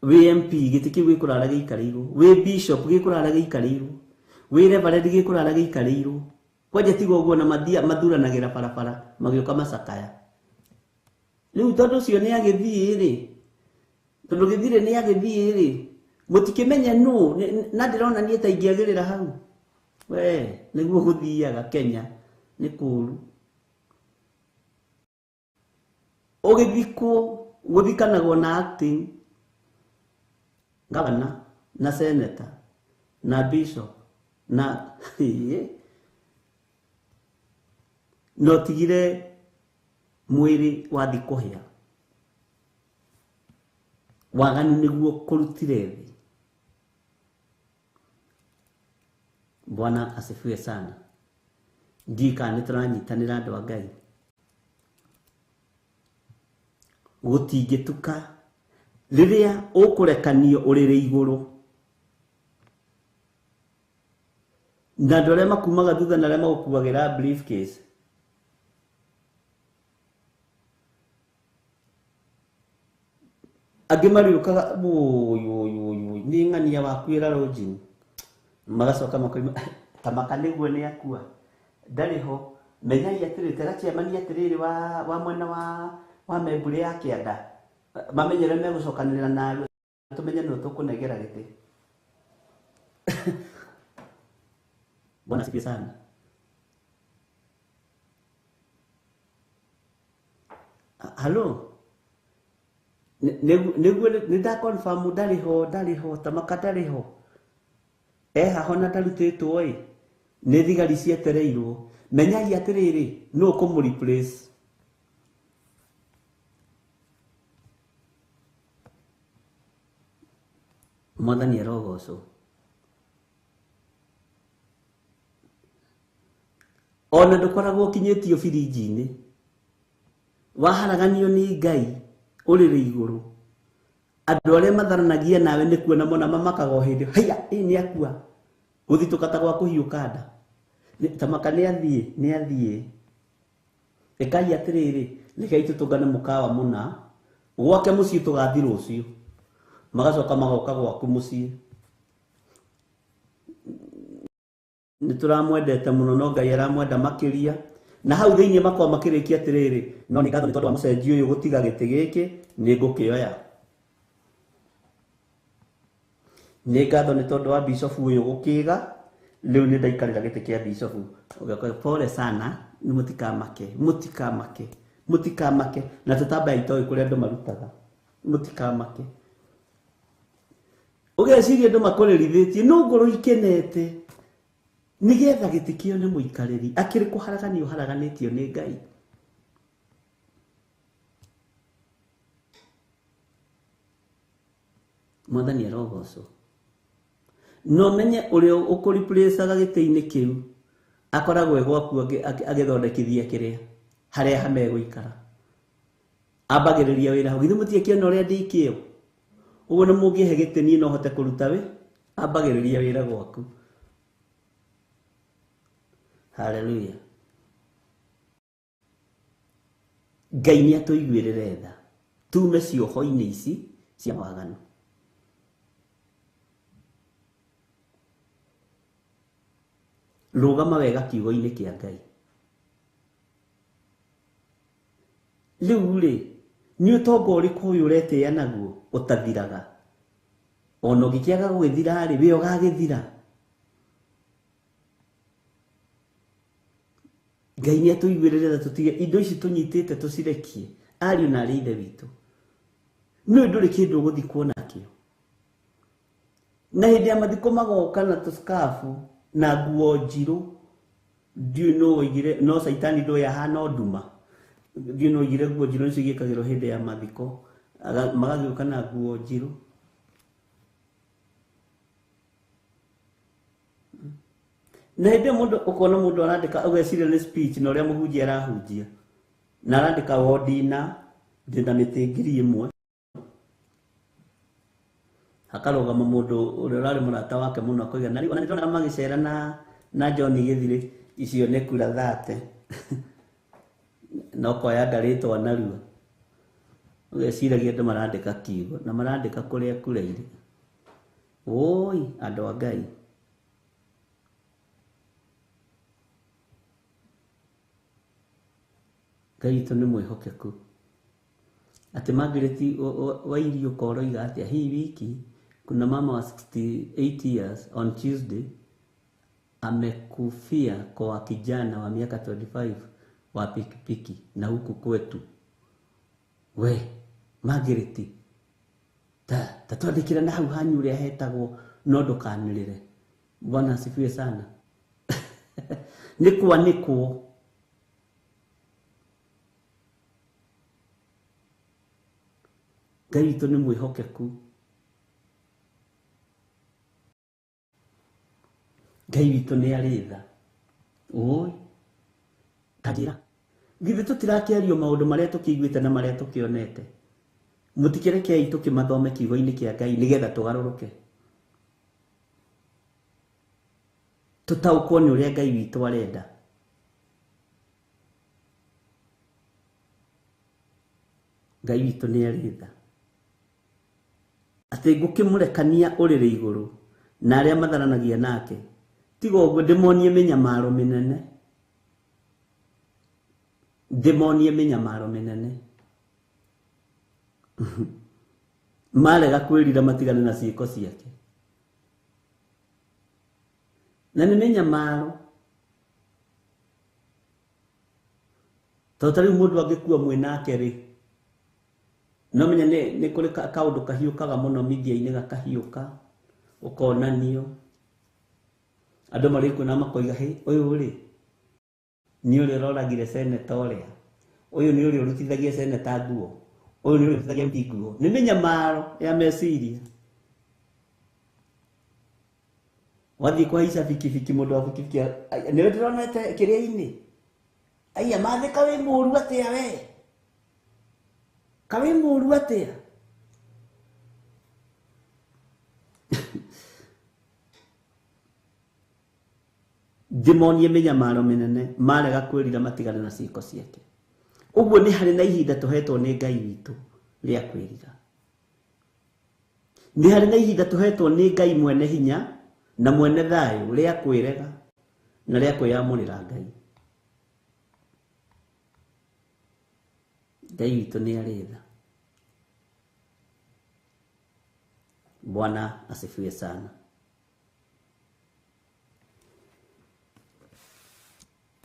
Wĩ MP gĩtĩ kĩu gĩkũrara gĩikarĩirwo. Wĩ bishop gĩkũrara gĩikarĩirwo. Wĩ reverend gĩkũrara gĩikarĩirwo. Kwanja tiga ũguo na mathuranagĩra barabara magĩũka macakaya. Rĩu tondũ ũcio nĩ agĩthiĩ rĩ, tondũ gĩthirĩ nĩ agĩthiĩ rĩ, mũtikĩmenye nũ, na ndĩrona niĩ ta ingĩagĩrĩra hau. We, nĩguo gũthiaga Kenya, nĩ kũũru. Ũgĩthikwo, gũthikanagwo na acting governor na senator na bishop na no tigire mwĩrĩ wathi kũhĩa. Waganu nĩguo kũrutire thĩ. Bwana asifiwe sana. Ndiũĩ kana nĩ tũranyitanĩra andũ a Ngai. Gũtingĩtuka rĩrĩa ũkũrekanio ũrĩrĩ igũrũ. Na andũ arĩa makumaga thutha na arĩa magũkuagĩra briefcase. Angĩ marĩũkaga, wũi, wũi, wũi, wũi, nĩ ng'ania wakuĩra lodging. Magacoka makoima, ta maka nĩguo nĩ akua. Ndarĩ ho. Menyai atĩrĩ, tera chairman atĩrĩrĩ wa mwena wa Membure ya kĩanda. Mamenye ũrĩa megũcokanĩrĩra nawe, tũmenye nũ tũkũnengera gĩtĩ. Bwana asifiwe sana. Halo? Nĩguo nĩ nda confirm ndarĩ ho, ndarĩ ho, Tamaka ndarĩ ho. Ehaho na ndarutĩtwo ĩ, nĩ thigari cietereirwo. Menyai atĩrĩrĩ, nũ ũkũmũ replace? Mwathani arogocwo. Ona ndũkoragwo ũkinyĩtio birinji-inĩ, waharaganio nĩ Ngai ũrĩrĩ igũrũ. Andũ arĩa matharanagia nawe nĩ kuona mona mamakaga o hĩndĩ, haiya, ĩ nĩ akua, gũthitũka ta gwa kũhiũka nda. Tamaka nĩ athiĩ, nĩ athiĩ. Ĩkai atĩrĩrĩ, rekei tũtũngane mũkawa mũna, gwake mũciĩ tũgathiĩ rũciũ. Magacoka magoka gwaku mũciĩ. Nĩ tũramwendete mũno no Ngai aramwenda makĩria. Na hau thĩinĩ makoragwo makĩrĩkia atĩrĩrĩ, no nĩ ngatho nĩ tondũ wa mũcenji ũyũ gũtiga gĩtĩ gĩkĩ, nĩ ngũkĩoya. Nĩ ngatho nĩ tondũ wa bishofu ũyũ gũkĩga, rĩu nĩ ndaikarĩra gĩtĩ kĩa bishofu. Ũgakora pole sana, nĩ mũtikamake, mũtikamake, mũtikamake. Na tũtambaya itoĩ kũrĩa andũ marutaga, mũtikamake. Ũgeciria andũ makũrĩrithĩtie, no ngoro ikenete. Nĩgetha gĩtĩ kĩo nĩ mũikarĩri, akĩrĩ kũharaganio haraganĩtio nĩ Ngai. Mwathani arogocwo. No menye ũrĩa ũkũreplacaga gĩtĩ-inĩ kĩu akoragwo e gwaku agĩthondekithia kĩrĩa harĩa hamegũikara. Ambagĩrĩria wĩra hau. Githĩ mũtiakĩona ũrĩa ndĩ kĩo? Ũguo nĩ mũngĩhe gĩtĩ niĩ no hote kũruta wĩ? Ambagĩrĩria wĩra gwaku. Hallelujah. Ngai nĩ atũiguĩrĩre tha, tume cioho-inĩ ici cia waganu. Rũgama wega kiugo-inĩ kĩa Ngai. Rĩu rĩ, nĩ ũtonga ũrĩkũ ũyũ ũretĩĩa naguo ũtathiraga? Ona ũngĩkĩaga gũgĩthira rĩ, wĩ ũgagĩthira. Ngai nĩ atũiguĩrĩre tha tũtige indo ici tũnyitĩte tũcirekie, ariũ na arĩ ithe witũ. Nĩ ndũrĩ kĩndũ ũgũthikwo nakĩo. Na hĩndĩ ya mathiko magoka na tũskafu na nguo njirũ. Ndiũĩ nũ woigire, no caitani ndũĩ ahana nduma. Ndiũĩ nũ woigire nguo njirũ nĩcio igĩkagĩrwo hĩndĩ ya mathiko. Magagĩũka na nguo njirũ. Na hĩndĩ ĩyo mũndũ ũkona mũndũ arandĩka ũgeciria nĩ speech na ũrĩa mũhunjia arahunjia. Na arandĩka wodi na ndĩna mĩtĩ 1000. Hakarũgama mũndũ ũrĩa ũrarĩ mũrata wake mũno akoiga na rĩu ona nĩndĩrona magĩcera na John Gĩthirĩ icio nĩ kura thate. Na ũkoya ngarĩtwa narua. Ũgeciragia andũ marandĩka kiugo na marandĩka kũrĩa kura irĩ. Woi andũ a Ngai. Ngai witũ nĩ mwĩhokeku. Atĩ Margaret Wairio ũroiga atĩa, hii wiki kuna mama wa 68 years on Tuesday amekufia kwa kijana wa miaka 25 wa pikipiki na huku kwetu. We Margaret, ta twandĩkĩra na hau hanyu ũrĩa hetagwo no ndũkanĩrĩre. Bwana asifiwe sana. Nĩ kwanĩkwo. Ngai witũ nĩ mwĩhokeku. Ngai witũ nĩ arĩ tha. Oi, ta njĩra. Githĩ tũtirakĩario maũndũ marĩa tũkĩiguĩte na marĩa tũkĩonete? Mũtikĩrekei tũkĩmathome kiugo-inĩ kĩa Ngai nĩgetha tũgarũrũke. Tũtaũkwo nĩ ũrĩa Ngai witũ arenda. Ngai witũ nĩ arĩ tha. Atĩ ngũkĩmũrekania ũrĩrĩ igũrũ na arĩa matharanagia nake. Tiga ũguo ndĩmonie mĩnyamaro mĩnene. Ndĩmonie mĩnyamaro mĩnene. Marega kwĩrira matigane na ciĩko ciake. Na nĩ mĩnyamaro. Tondũ ta rĩu mũndũ angĩkua mwĩ nake rĩ, No menya nĩ kũrĩ kaũndũ kahiũkaga mũno media-inĩ gakahiũka ũkonanio andũ marĩ kuona makoiga hĩ ũyũ rĩ nĩ ũrĩa ũroragire seneta ũrĩa ũyũ nĩ ũrĩa ũrutithagia seneta nguo ũyũ nĩ ũrĩa ũrutithagia MP nguo. Nĩ mĩnyamaro ya meciria. Wathiĩ kũhaica bikibiki mũndũ wa bikibiki nĩ ndĩronete kĩrĩa-inĩ aiya mathĩ ka wĩ mũru atĩa we ka wĩ mũru atĩa. Ndĩmonie mĩnyamaro mĩnene marega kwĩrira matigane na ciĩko ciake. Ũguo nĩ harĩ na ihinda tũhetwo nĩ Ngai witũ rĩa kwĩrira. Nĩ harĩ na ihinda tũhetwo nĩ Ngai mwene hinya na mwene thayũ rĩa kwĩrega na rĩa kwĩyamũrĩra Ngai. Ngai witũ nĩ arĩ tha. Bwana asifiwe sana.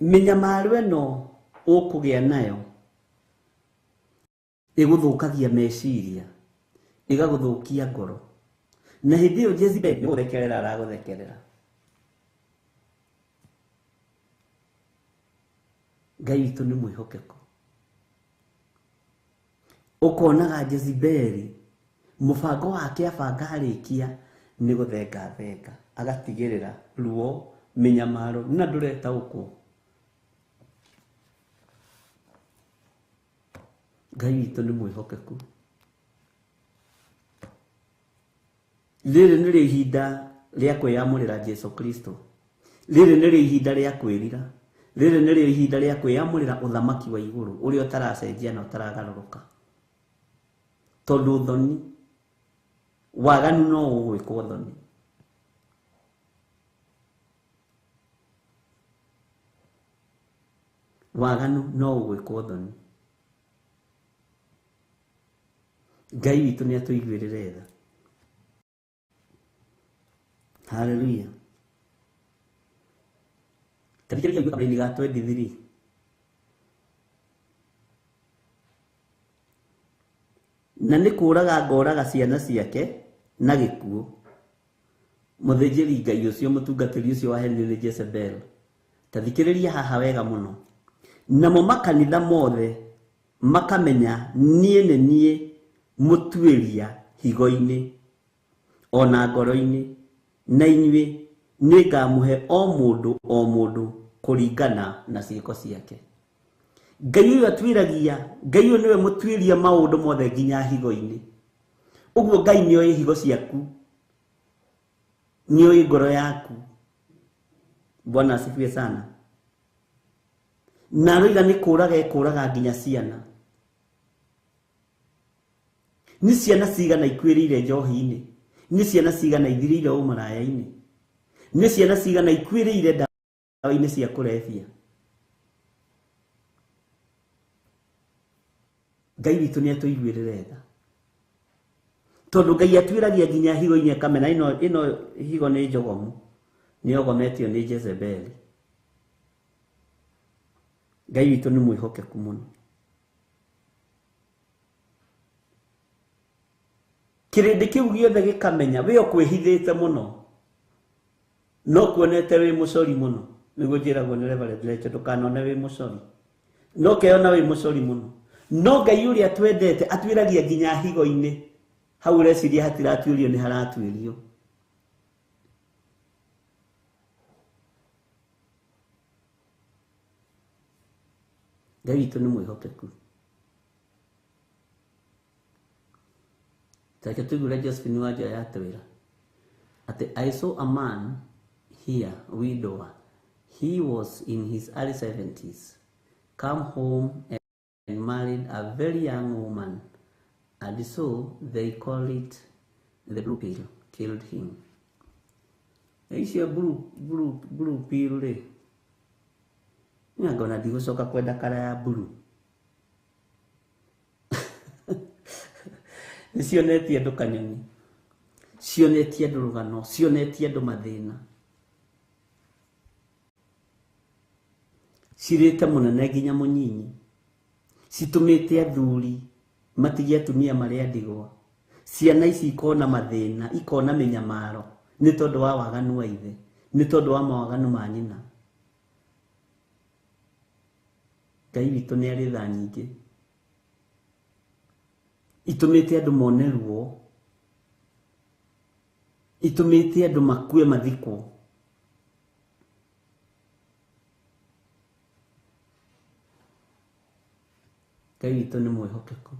Mĩnyamaro ĩno ũkũgĩa nayo ĩgũthũkagia meciria, ĩgagũthũkia ngoro. Na hĩndĩ ĩyo Jezebel nĩ gũthekerera aragũthekerera. Ngai witũ nĩ mwĩhokeku. Ũkonaga Jezebel mũbango wake abanga arĩkia nĩ gũthenga thenga agatigĩrĩra ruo mĩnyamaro na ndũretaũkwo. Ngai witũ nĩ mwĩhokeku. Rĩrĩ nĩrĩo ihinda rĩa kwĩyamũrĩra Jesu Kristo. Rĩrĩ nĩrĩo ihinda rĩa kwĩrira. Rĩrĩ nĩrĩo ihinda rĩa kwĩyamũrĩra ũthamaki wa igũrũ ũrĩa ũtaracenjia na ũtaragarũrũka. Tondũ thoni waganu no ũgwĩkwo thoni. Waganu no ũgwĩkwo thoni. Ngai witũ nĩ atũiguĩrĩre tha. Hallelujah. Tarĩkĩrĩria kabarĩ-inĩ ga 23. Na nĩ kũraga ngoraga ciana ciake na gĩkuũ. Mũthĩnjĩri Ngai ũcio mũtungatĩri ũcio waheenirio nĩ Jezebel. Ta thikĩrĩria haha wega mũno. Namo makanitha mothe makamenya niĩ nĩ niĩ mũtuĩria higo-inĩ ona ngoro-inĩ, na inyuĩ nĩngamũhe o mũndũ kũringana na ciĩko ciake. Ngai ũyũ atuĩragia, Ngai ũyũ nĩwe mũtuĩria maũndũ mothe nginya higo-inĩ. Ũguo Ngai nĩoĩ higo ciaku, nĩoĩ ngoro yaku. Bwana asifiwe sana. Na aroiga nĩ kũraga ekũraga nginya ciana. Nĩ ciana cigana ikuĩrĩire njohi-inĩ, nĩ ciana cigana ithirĩire ũmaraya-inĩ, nĩ ciana cigana ikuĩrĩire ndawa-inĩ cia kũrebia. Ngai witũ nĩ atũiguĩrĩre tha. Tondũ Ngai atuĩragia nginya higo-inĩ akamena ĩno higo nĩ njogomu, nĩ ogometio nĩ Jezebeli. Ngai witũ nĩ mwĩhokeku mũno. Kĩrĩndĩ kĩu gĩothe gĩkamenya we ũkwĩhithĩte mũno, no kuonete wĩ mũcori mũno. Nĩguo njĩragwo nĩ Reverend Lecho, ndũkanone wĩ mũcori, no keona wĩ mũcori mũno. No Ngai ũrĩa twendete atuĩragia nginya higo-inĩ. Hau ũreciria hatiratuĩrio nĩ haratuĩrio. Ngai witũ nĩ mwĩhokeku. Take tũigue Josephine Wanjoya atwĩra atĩ I saw a man here, widower. He was in his early 70s, come home and married a very young woman, and so they call it the blue pill, killed him. Icio blue pill rĩ, ngona ndigũcoka kwenda kara ya blue. Nĩ cionetie andũ kanyoni, cionetie andũ rũgano, cionetie andũ mathĩna. Cirĩte mũnene nginya mũnyinyi, citũmĩte athuri Matige atumia marĩ a ndigwa. Ciana ici ikona mathĩna, ikona mĩnyamaro nĩ tondũ wa waganu wa ithe, nĩ tondũ wa mawaganu ma nyina. Ngai witũ nĩ arĩ tha nyingĩ itũmĩte andũ mone ruo, itũmĩte andũ makue mathikwo. Ngai witũ nĩ mwĩhokeku.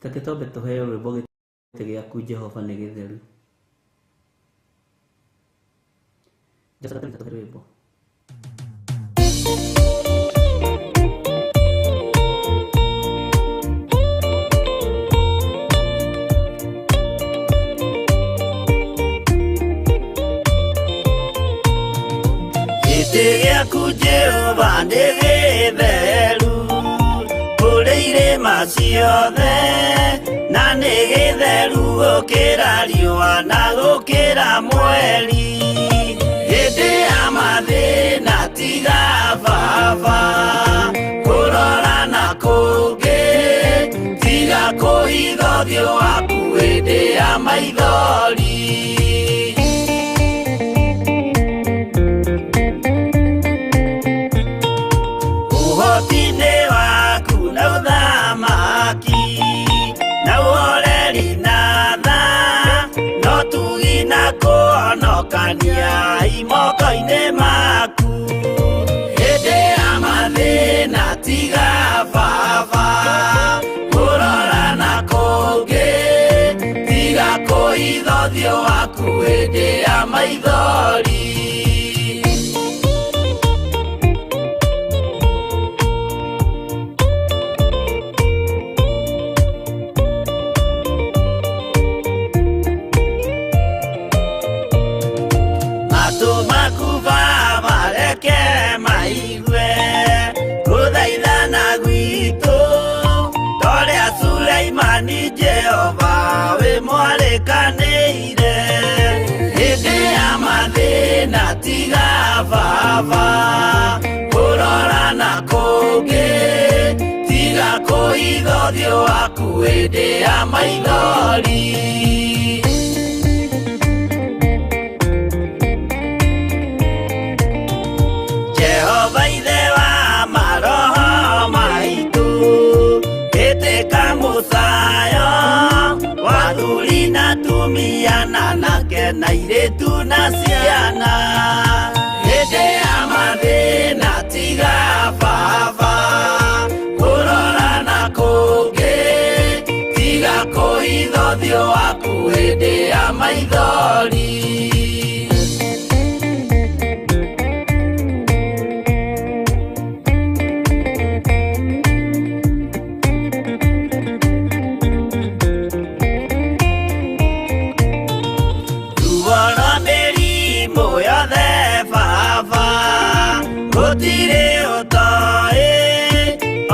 Reke twambe tũheo rwĩmbo gĩtĩ gĩaku Jehova nĩ gĩtheru. Rwĩmbo. Gĩtĩ gĩaku Jehova nĩ gĩtheru kũrĩ irĩma ciothe, na nĩ gĩtheru gũkĩra riũa na gũkĩra mweri. Hĩndĩ ya mathĩna tiga baba kũrora na kũngĩ, tiga kũhitha ũthiũ waku hĩndĩ ya maithori. Ũhoti-inĩ waku na ũthamaki na ũhoreri na tha, no tugi na kũhonokania moko-inĩ maku. Hĩndĩ ya mathĩna tiga baba kũrora na kũngĩ, tiga kũhitha ũthiũ waku hĩndĩ ya maithori. Matũ maku Baba reke maigue gũthaithana gwitũ, torĩa Suleimani Jehova wĩ mwarĩkanĩire. Hĩndĩ ya mathĩna tiga baba kũrora na kũngĩ, tiga kũhitha ũthiũ waku hĩndĩ ya maithori. Jehova ithe wa maroho maitũ, ĩtĩka mũcayo wa athuri na atumia na anake na airĩtu na ciana. Hĩndĩ ya mathĩna tiga baba kũrora na kũngĩ, tiga kũhitha ũthiũ waku hĩndĩ ya maithori. Ruo rwa mĩrimũ yothe baba gũtirĩ ũtoĩ,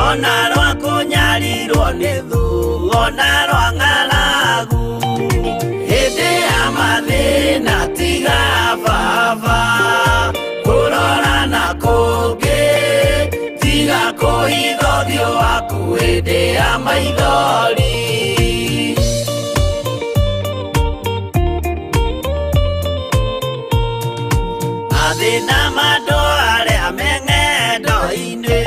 ona rwa kũnyarirwo nĩ thũ, ona rwa ng'aragu. Hĩndĩ ya mathĩna tiga baba kũrora na kũngĩ, tiga kũhitha ũthiũ waku hĩndĩ ya maithori. Mathĩna ma andũ arĩa me ng'endo-inĩ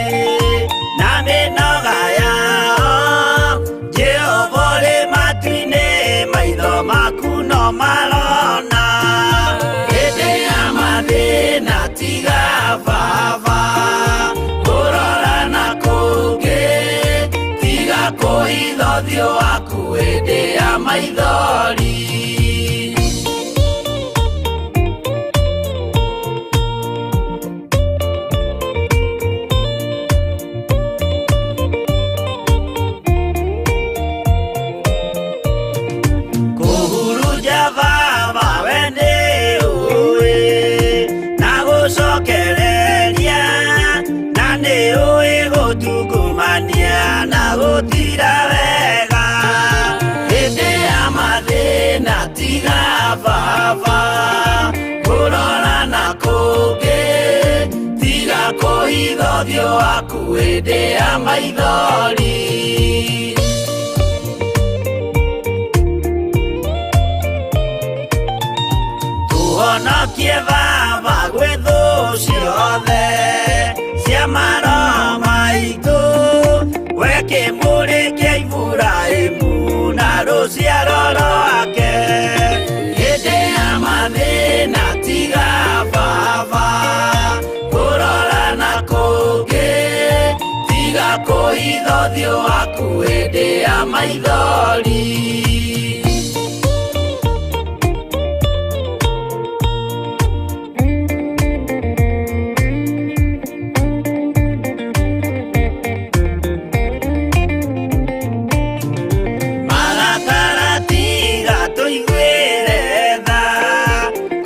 na mĩnoga yao, Jehova ũrĩ matu-inĩ, maitho maku no marona. Hĩndĩ ya mathĩna tiga baba kũrora na kũngĩ, tiga kũhitha ũthiũ waku hĩndĩ ya maithori. Kũhurunja baba we nĩ ũĩ na gũcokereria, na nĩ ũĩ gũtungumania na gũtira wega. Hĩndĩ ya mathĩna tiga baba kũrora na kũngĩ, tiga kũhitha ũthiũ waku hĩndĩ ya maithori. We kĩmũrĩ kĩa Iburahĩmu na rũciaro rwake. Hĩndĩ ya mathĩna tiga baba kũrora na kũngĩ, tiga kũhitha ũthiũ waku hĩndĩ ya maithori. Marakara tiga tũiguĩre tha,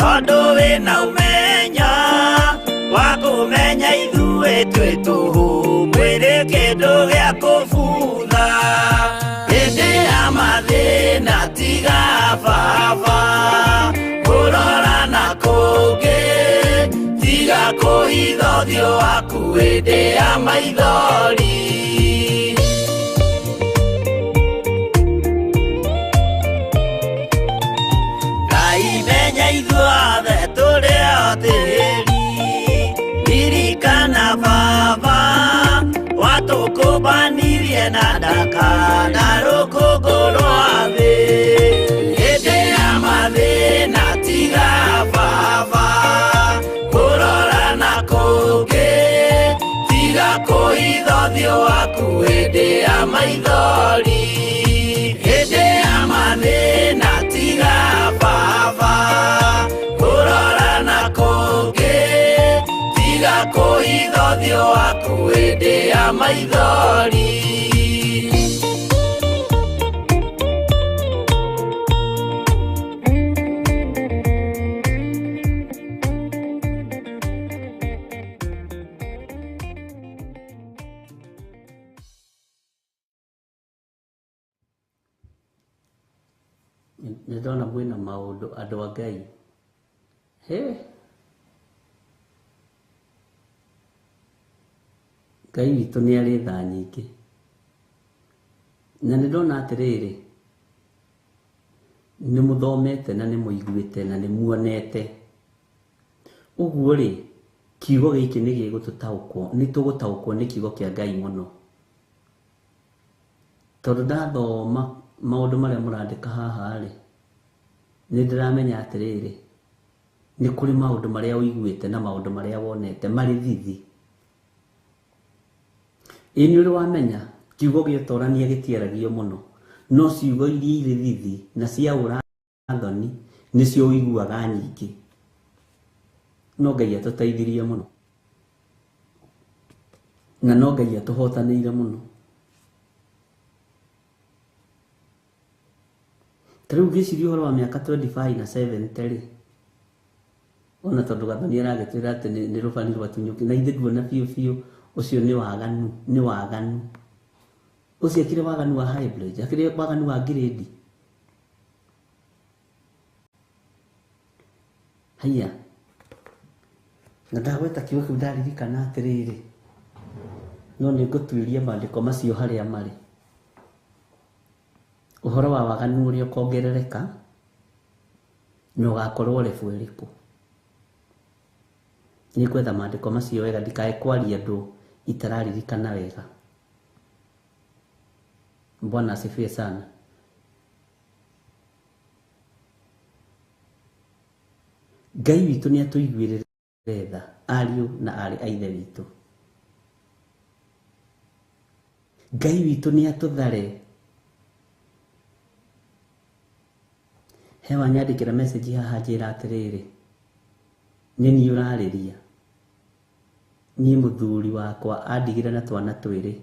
tondũ wĩna ũmenyo wa kũmenya ithuĩ twĩ tũhũ, mwĩrĩ kĩndũ gĩa kũbutha. Hĩndĩ ya mathĩna tiga baba kũrora na kũngĩ, tiga kũhitha ũthiũ waku hĩndĩ ya maithori. Ngai menya ithuothe tũrĩ o tĩri, ririkana baba watũkũmbanirie na ndaka na rũkũngũ rwa thĩ. Hĩndĩ ya mathĩna tiga baba kũrora na kũngĩ, tiga kũhitha ũthiũ waku hĩndĩ ya maithori. Hĩndĩ ya mathĩna tiga baba kũrora na kũngĩ, tiga kũhitha ũthiũ waku hĩndĩ ya maithori. Nĩ ndona mwĩna maũndũ andũ a Ngai. He Ngai witũ nĩ arĩ tha nyingĩ. Na nĩ ndona atĩrĩrĩ, nĩ mũthomete na nĩ mũiguĩte na nĩ muonete. Ũguo rĩ, kiugo gĩkĩ nĩ gĩgũtũtaũkwo, nĩ tũgũtaũkwo nĩ kiugo kĩa Ngai mũno. Tondũ ndathoma maũndũ marĩa mũrandĩka haha rĩ, nĩ ndĩramenya atĩrĩrĩ, nĩ kũrĩ maũndũ marĩa ũiguĩte na maũndũ marĩa wonete marĩ thithi. Ĩ nĩ ũrĩ wamenya kiugo gĩotorania gĩtiaragio mũno, no ciugo iria irĩ thithi na cia ũra-thoni nĩcio ũiguaga nyingĩ. No Ngai atũteithirie mũno, na no Ngai atũhotanĩire mũno. Ta rĩu ngĩciria ũhoro wa mĩaka 25 na 70 rĩ, ona tondũ Gathoni aragĩtwĩra atĩ nĩ rũbani rwatunyũki, na ithe nduona biũ biũ ũcio nĩ waganu, nĩ waganu. Ũcio akĩrĩ waganu wa hybrid, akĩrĩ waganu wa grade. Haiya, na ndagweta kiugo kĩu ndaririkana atĩrĩrĩ, no nĩ ngũtuĩria maandĩko macio harĩa marĩ. Ũhoro wa waganu ũrĩa ũkongerereka na ũgakorwo level ĩrĩkũ. Nĩ ngwetha maandĩko macio wega ndikae kwaria andũ itararirikana wega. Bwana asifiwe sana. Ngai witũ nĩ atũiguĩrĩre tha, ariũ na aarĩ a Ithe witũ. Ngai witũ nĩ atũthare. He wanyandĩkĩra message haha njĩra atĩrĩrĩ, nĩ niĩ ũrarĩria. Niĩ mũthuri wakwa andigire na twana twĩrĩ,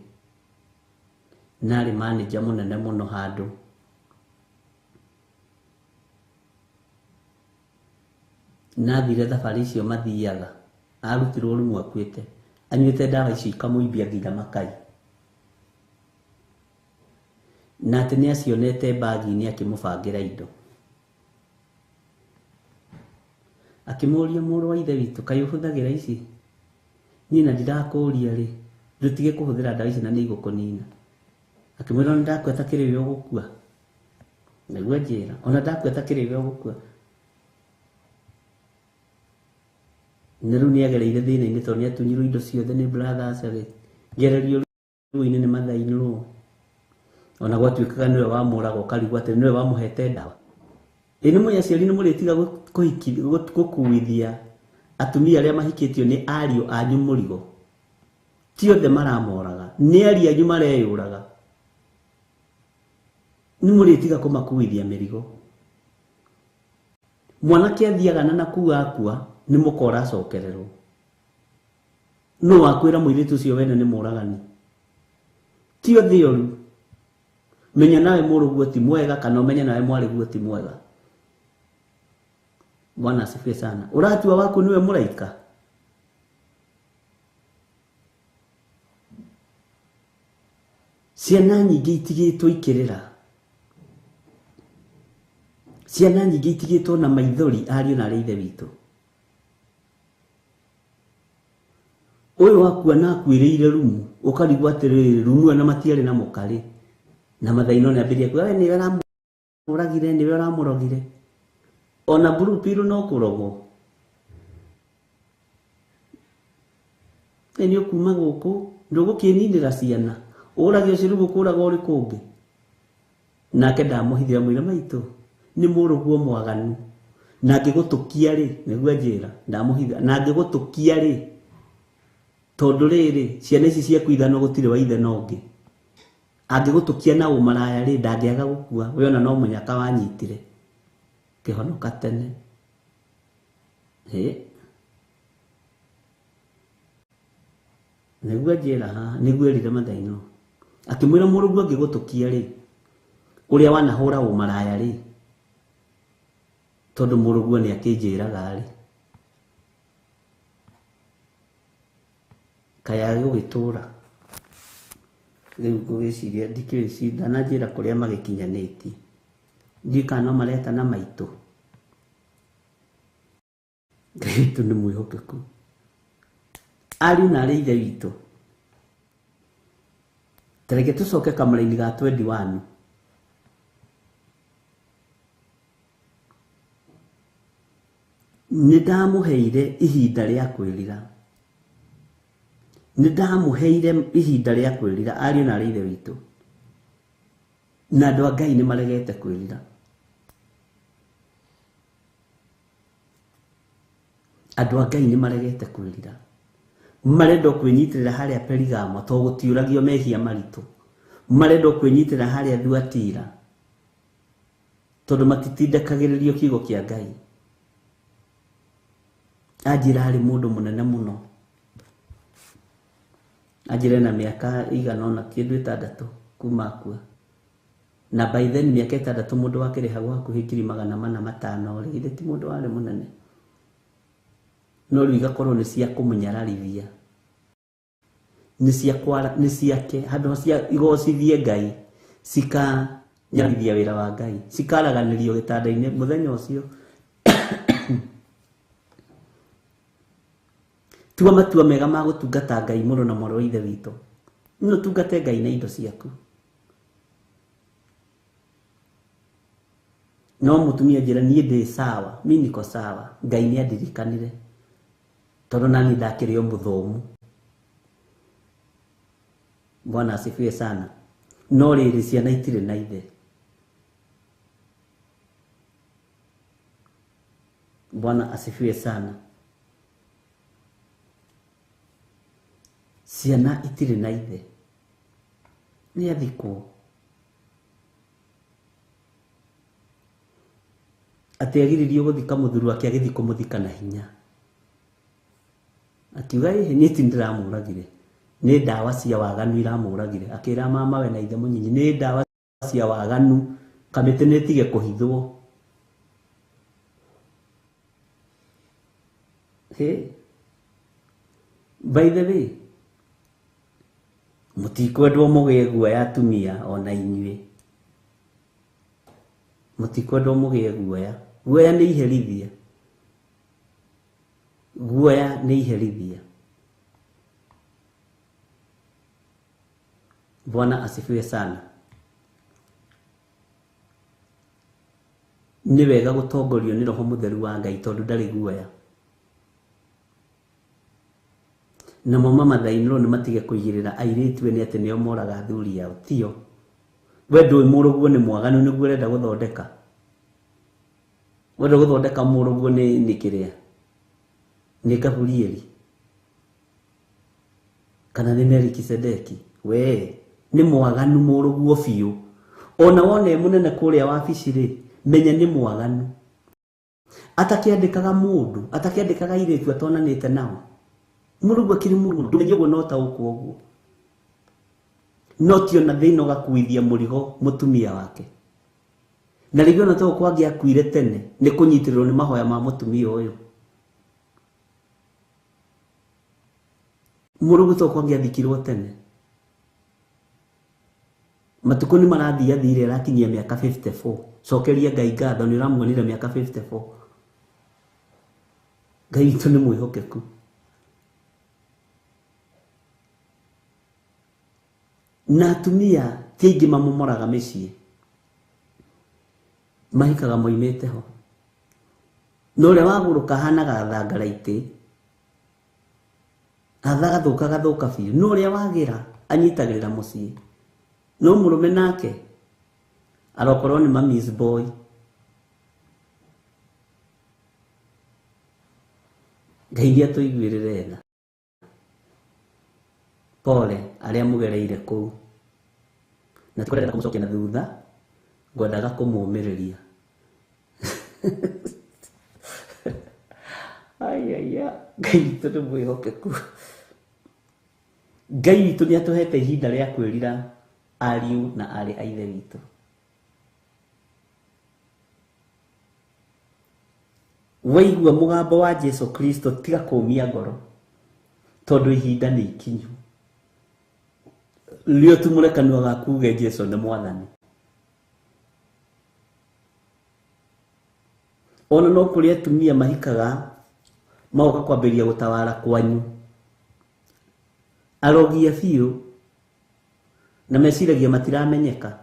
na arĩ manager mũnene mũno handũ. Na athire thabarĩ icio mathiaga, arutirwo rumu akuĩte, anyuĩte ndawa icio ikamũimbia nginya makai. Na atĩ nĩ acionete bagi-inĩ akĩmũbangĩra indo. Akĩmũria mũrũ wa ithe witũ, kaĩ ũhũthagĩra ici? Niĩ na ndirakũria rĩ, ndũtige kũhũthĩra ndawa ici na nĩ igũkũnina. Akĩmwĩra ona ndakua ta kĩrĩ we ũgũkua. Nĩguo njĩra, ona ndakua ta kĩrĩ we ũgũkua. Na rĩu nĩ agereire thĩna-inĩ tondũ nĩ atunyirwo indo ciothe nĩ brothers, agĩgererio Ruo-inĩ nĩ mathainirwo ona gwatuĩkaga nĩwe wamũraga ũkarigwo atĩ nĩwe wamũhete ndawa. Ĩ nĩ mũĩ aciari nĩ mũrĩtiga gũkuithia atumia arĩa mahikĩtio nĩ ariũ anyu mũrigo. Ti othe maramoraga, nĩ ariũ anyu mareyũraga. Nĩ mũrĩtiga kũmakuithia mĩrigo. Mwanake athiaga na nakuu akua nĩ mũka ũracokererwo. Nũ wakwĩra mũirĩtu ũcio wene nĩ mũragani? Ti othe oru. Menya nawe mũrũguo ti mwega kana ũmenye nawe mwarĩguo ti mwega. Bwana asifiwe sana. Ũratua waku nĩwe mũraika? Ciana nyingĩ itigĩtwo ikĩrĩra. Ciana nyingĩ itigĩtwo na maithori ariũ na arĩ ithe witũ. Ũyũ wakua na akuĩrĩire rumu, ũkarigwo atĩrĩrĩ, rumu ĩyo na matiarĩ na mũkarĩ. Na mathaino nĩ ambĩrĩria kuga, we nĩwe ũramũragire, nĩwe ũramũrogire. Ona blue pill no kũrogwo. Ĩ nĩ ũkuma gũkũ, ndũgũkĩninĩra ciana. Ũrage ũcio rĩu ũkũraga ũrĩ kũngĩ. Nake ndamũhithĩra mwĩra maitũ, nĩ mũrũguo mwaganu. Na angĩgũtũkia rĩ, nĩguo anjĩra, ndamũhitha. Na angĩgũtũkia rĩ, tondũ rĩrĩ, ciana ici ciaku ithano gũtirĩ wa ithe na ũngĩ. Angĩgũtũkia na ũmaraya rĩ, ndangĩaga gũkua. We ona no mũnyaka wanyitire. Kĩhonoka tene. Hĩ. Nĩguo anjĩra haha, nĩguo erire mathaino. Akĩmwĩra mũrũguo angĩgũtũkia rĩ, ũrĩa wanahũra ũmaraya rĩ, tondũ mũrũguo nĩ akĩnjĩraga rĩ, kaya gũgĩtũra. Rĩu ngũgĩciria ndikĩũĩ ndananjĩra kũrĩa magĩkinyanĩtie. Ndiũĩ kana no maretana maitũ. Ngai witũ nĩ mwĩhokeku. Ariũ na arĩ ithe witũ. Ta reke tũcoke kamũra-inĩ ga 21. Nĩ ndamũheire ihinda rĩa kwĩrira. Nĩ ndamũheire ihinda rĩa kwĩrira ariũ na arĩ ithe witũ. Na andũ a Ngai nĩ maregete kwĩrira. Andũ a Ngai nĩ maregete kwĩrira. Marenda kwĩnyitĩrĩra harĩa Perigamo to gũtiũragio mehia maritũ. Marenda kwĩnyitĩrĩra harĩa Thuatira tondũ matitindĩkagĩrĩrio kiugo kĩa Ngai. Anjĩra arĩ mũndũ mũnene mũno. Anjĩra ena mĩaka ĩigana ũna kĩndũ ĩtandatũ kuma akua. Na by then mĩaka ĩtandatũ mũndũ wakĩrĩhagwo hakuhĩ 450,000 rĩ, githĩ ti mũndũ warĩ mũnene. No rĩu igakorwo nĩ cia kũmũnyararithia. Nĩ cia kwara, nĩ ciake, handũ cia igocithie Ngai, cikanyararithia wĩra wa Ngai, cikaraganĩrio gĩtanda-inĩ mũthenya ũcio. Tua matua mega ma gũtungata Ngai mũrũ na mwarĩ wa ithe witũ. No ũtungate Ngai na indo ciaku. No mũtumia njĩra niĩ ndĩ sawa, mi niko sawa. Ngai nĩ andirikanire. Tondũ nani ndakĩrĩ o mũthomu. Bwana asifiwe sana. No rĩrĩ ciana itirĩ na ithe. Bwana asifiwe sana. Ciana itirĩ na ithe. Nĩ athikwo. Atĩ agiririo gũthika mũthuri wake agĩthiĩ kũmũthika na hinya. Akiuga ĩhĩ niĩ ti ndĩramũragire. Nĩ ndawa cia waganu iramũragire. Akĩra mama we na ithe mũnyinyi nĩ ndawa cia waganu kamĩtĩ nĩ ĩtige kũhithwo. Hey. By the way, mũtikwendwo mũgĩe guoya atumia ona inyuĩ. Mũtikwendwo mũgĩe guoya. Guoya nĩ iherithia. Guoya nĩ iherithia. Bwana asifiwe sana. Nĩ wega gũtongorio nĩ Roho Mũtheru wa Ngai tondũ ndarĩ guoya. Namo mamathainĩrwo nĩ matige kũigĩrĩra airĩtu ene atĩ nĩo moraga athuri ao, tio. We ndũĩ mũrũguo nĩ mwaganu nĩguo ũrenda gũthondeka. Wenda gũthondeka mũrũguo nĩ kĩrĩa? Nĩ Gaburieli kana nĩ Melikisedeki? We nĩ mwaganu mũrũguo biũ. Ona wona e mũnene kũrĩa wabici rĩ, menya nĩ mwaganu. Atakĩandĩkaga mũndũ, atakĩandĩkaga airĩtu atonanĩte nao. Mũrũguo akĩrĩ mũndũ, ndũmenye ũguo no ta ũkwo ũguo. No ti ona thĩna ũgakuithia mũrigo mũtumia wake. Na rĩngĩ ona to gũkorwo angĩakuire tene nĩ kũnyitĩrĩrwo nĩ mahoya ma mũtumia ũyũ. Mũrũguo to gũkorwo angĩathikirwo tene. Matukũ nĩ marathiĩ athire arakinyia mĩaka 54. Cokeria Ngai ngatho nĩ ũramuonire mĩaka 54. Ngai witũ nĩ mwĩhokeku. Na atumia ti aingĩ mamomoraga mĩciĩ. Mahikaga moimĩte ho. Na ũrĩa wagũrũka ahanaga thangaraitĩ. Athagathũka gathũka biũ. No ũrĩa wagĩra anyitagĩrĩra mũciĩ. No mũrũme nake arokorwo nĩ mamiss boy. Ngai nĩ atũiguĩrĩre tha. Pole arĩa mũgereire kũu. Na tikwendaga kũmũcokia na thutha, ngwendaga kũmũmĩrĩria. Ai ai ai, Ngai witũ nĩ mwĩhokeku. Ngai witũ nĩ atũhete ihinda rĩa kwĩrira ariũ na aarĩ a Ithe witũ. Waigua mũgambo wa Jesu Kristo tiga kũmia ngoro, tondũ ihinda nĩ ikinyu. Rĩo tumũre kanua gaku uge Jesu nĩ Mwathani. Ona no kũrĩ atumia mahikaga magoka kwambĩrĩria gũtawara kwanyu. Arogia biũ na meciragia matiramenyeka.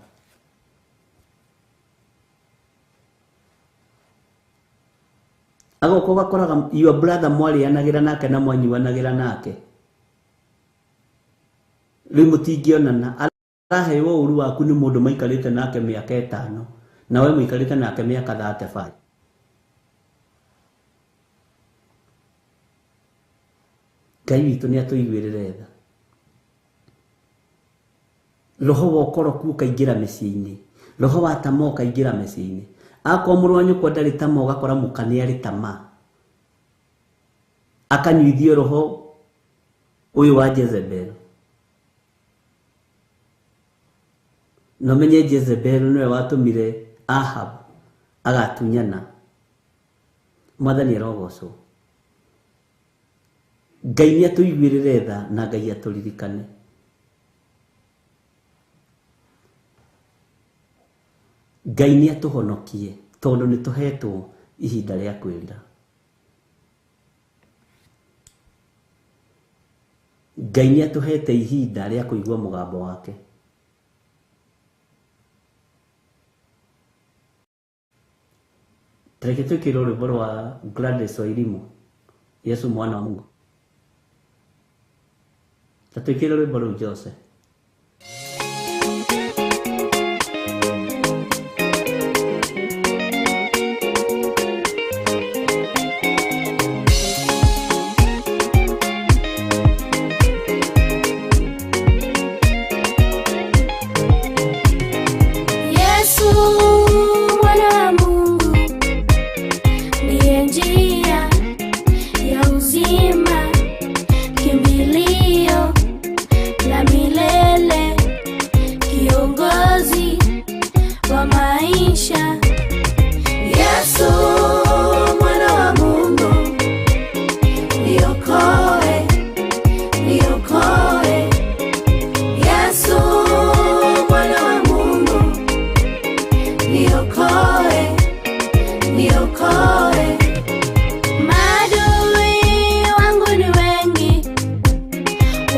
Agoka ũgakoraga your brother mwarĩanagĩra nake na mwanyuanagĩra nake. Rĩu mũtingĩonana. Araheo ũru waku nĩ mũndũ maikarĩte nake mĩaka 5 na we mũikarĩte nake mĩaka 35. Ngai witũ nĩ atũiguĩrĩre tha. Roho wa ũkoroku ũkaingĩra mĩciĩ-inĩ. Roho wa tamaa ũkaingĩra mĩciĩ-inĩ. Akorwo mũrũ wa nyũkwa ndarĩ tamaa ũgakora mũka nĩ arĩ tamaa. Akanyuithio roho ũyũ wa Jezebel. No menye Jezebel nĩwe watũmire Ahab agatunyana. Mwathani arogocwo. Ngai nĩ atũiguĩrĩre tha na Ngai atũririkane. Ngai nĩ atũhonokie tondũ nĩ tũhetwo ihinda rĩa kwĩrira. Ngai nĩ atũhete ihinda rĩa kũigua mũgambo wake. Tareke twĩkĩrwo rwĩmbo rwa Gladys Wairimu, Yesu mwana wa Mungu. Ta twĩkĩre rwĩmbo rũu Jose. Yesu mwana wa Mungu ndiye njia ya uzima, kimbilio la milele, kiongozi wa maisha. Yesu mwana wa Mungu, niokoe, niokoe. Yesu mwana wa Mungu, niokoe, niokoe. Maadui wangu ni wengi,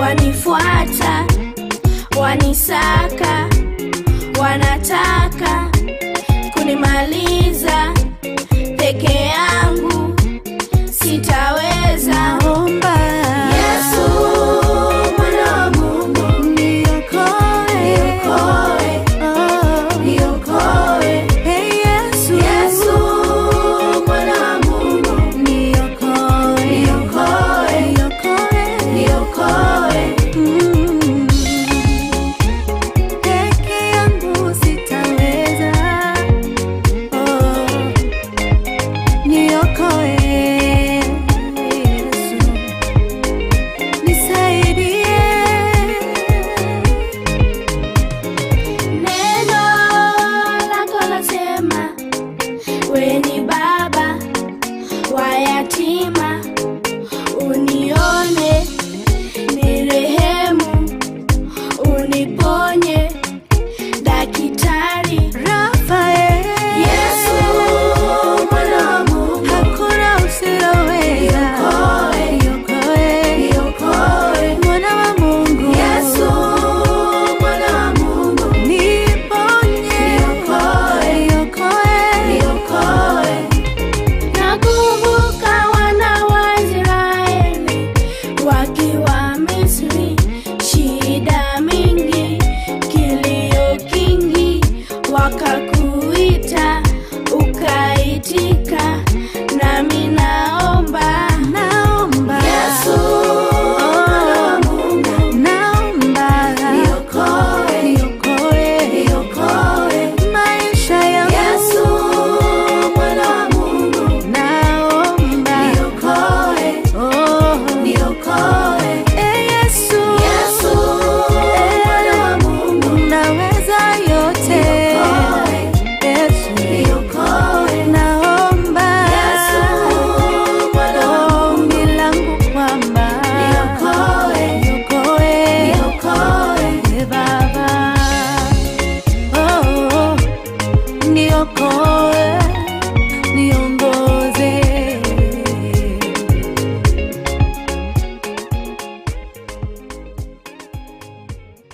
wanifuata, wanisaka, wanataka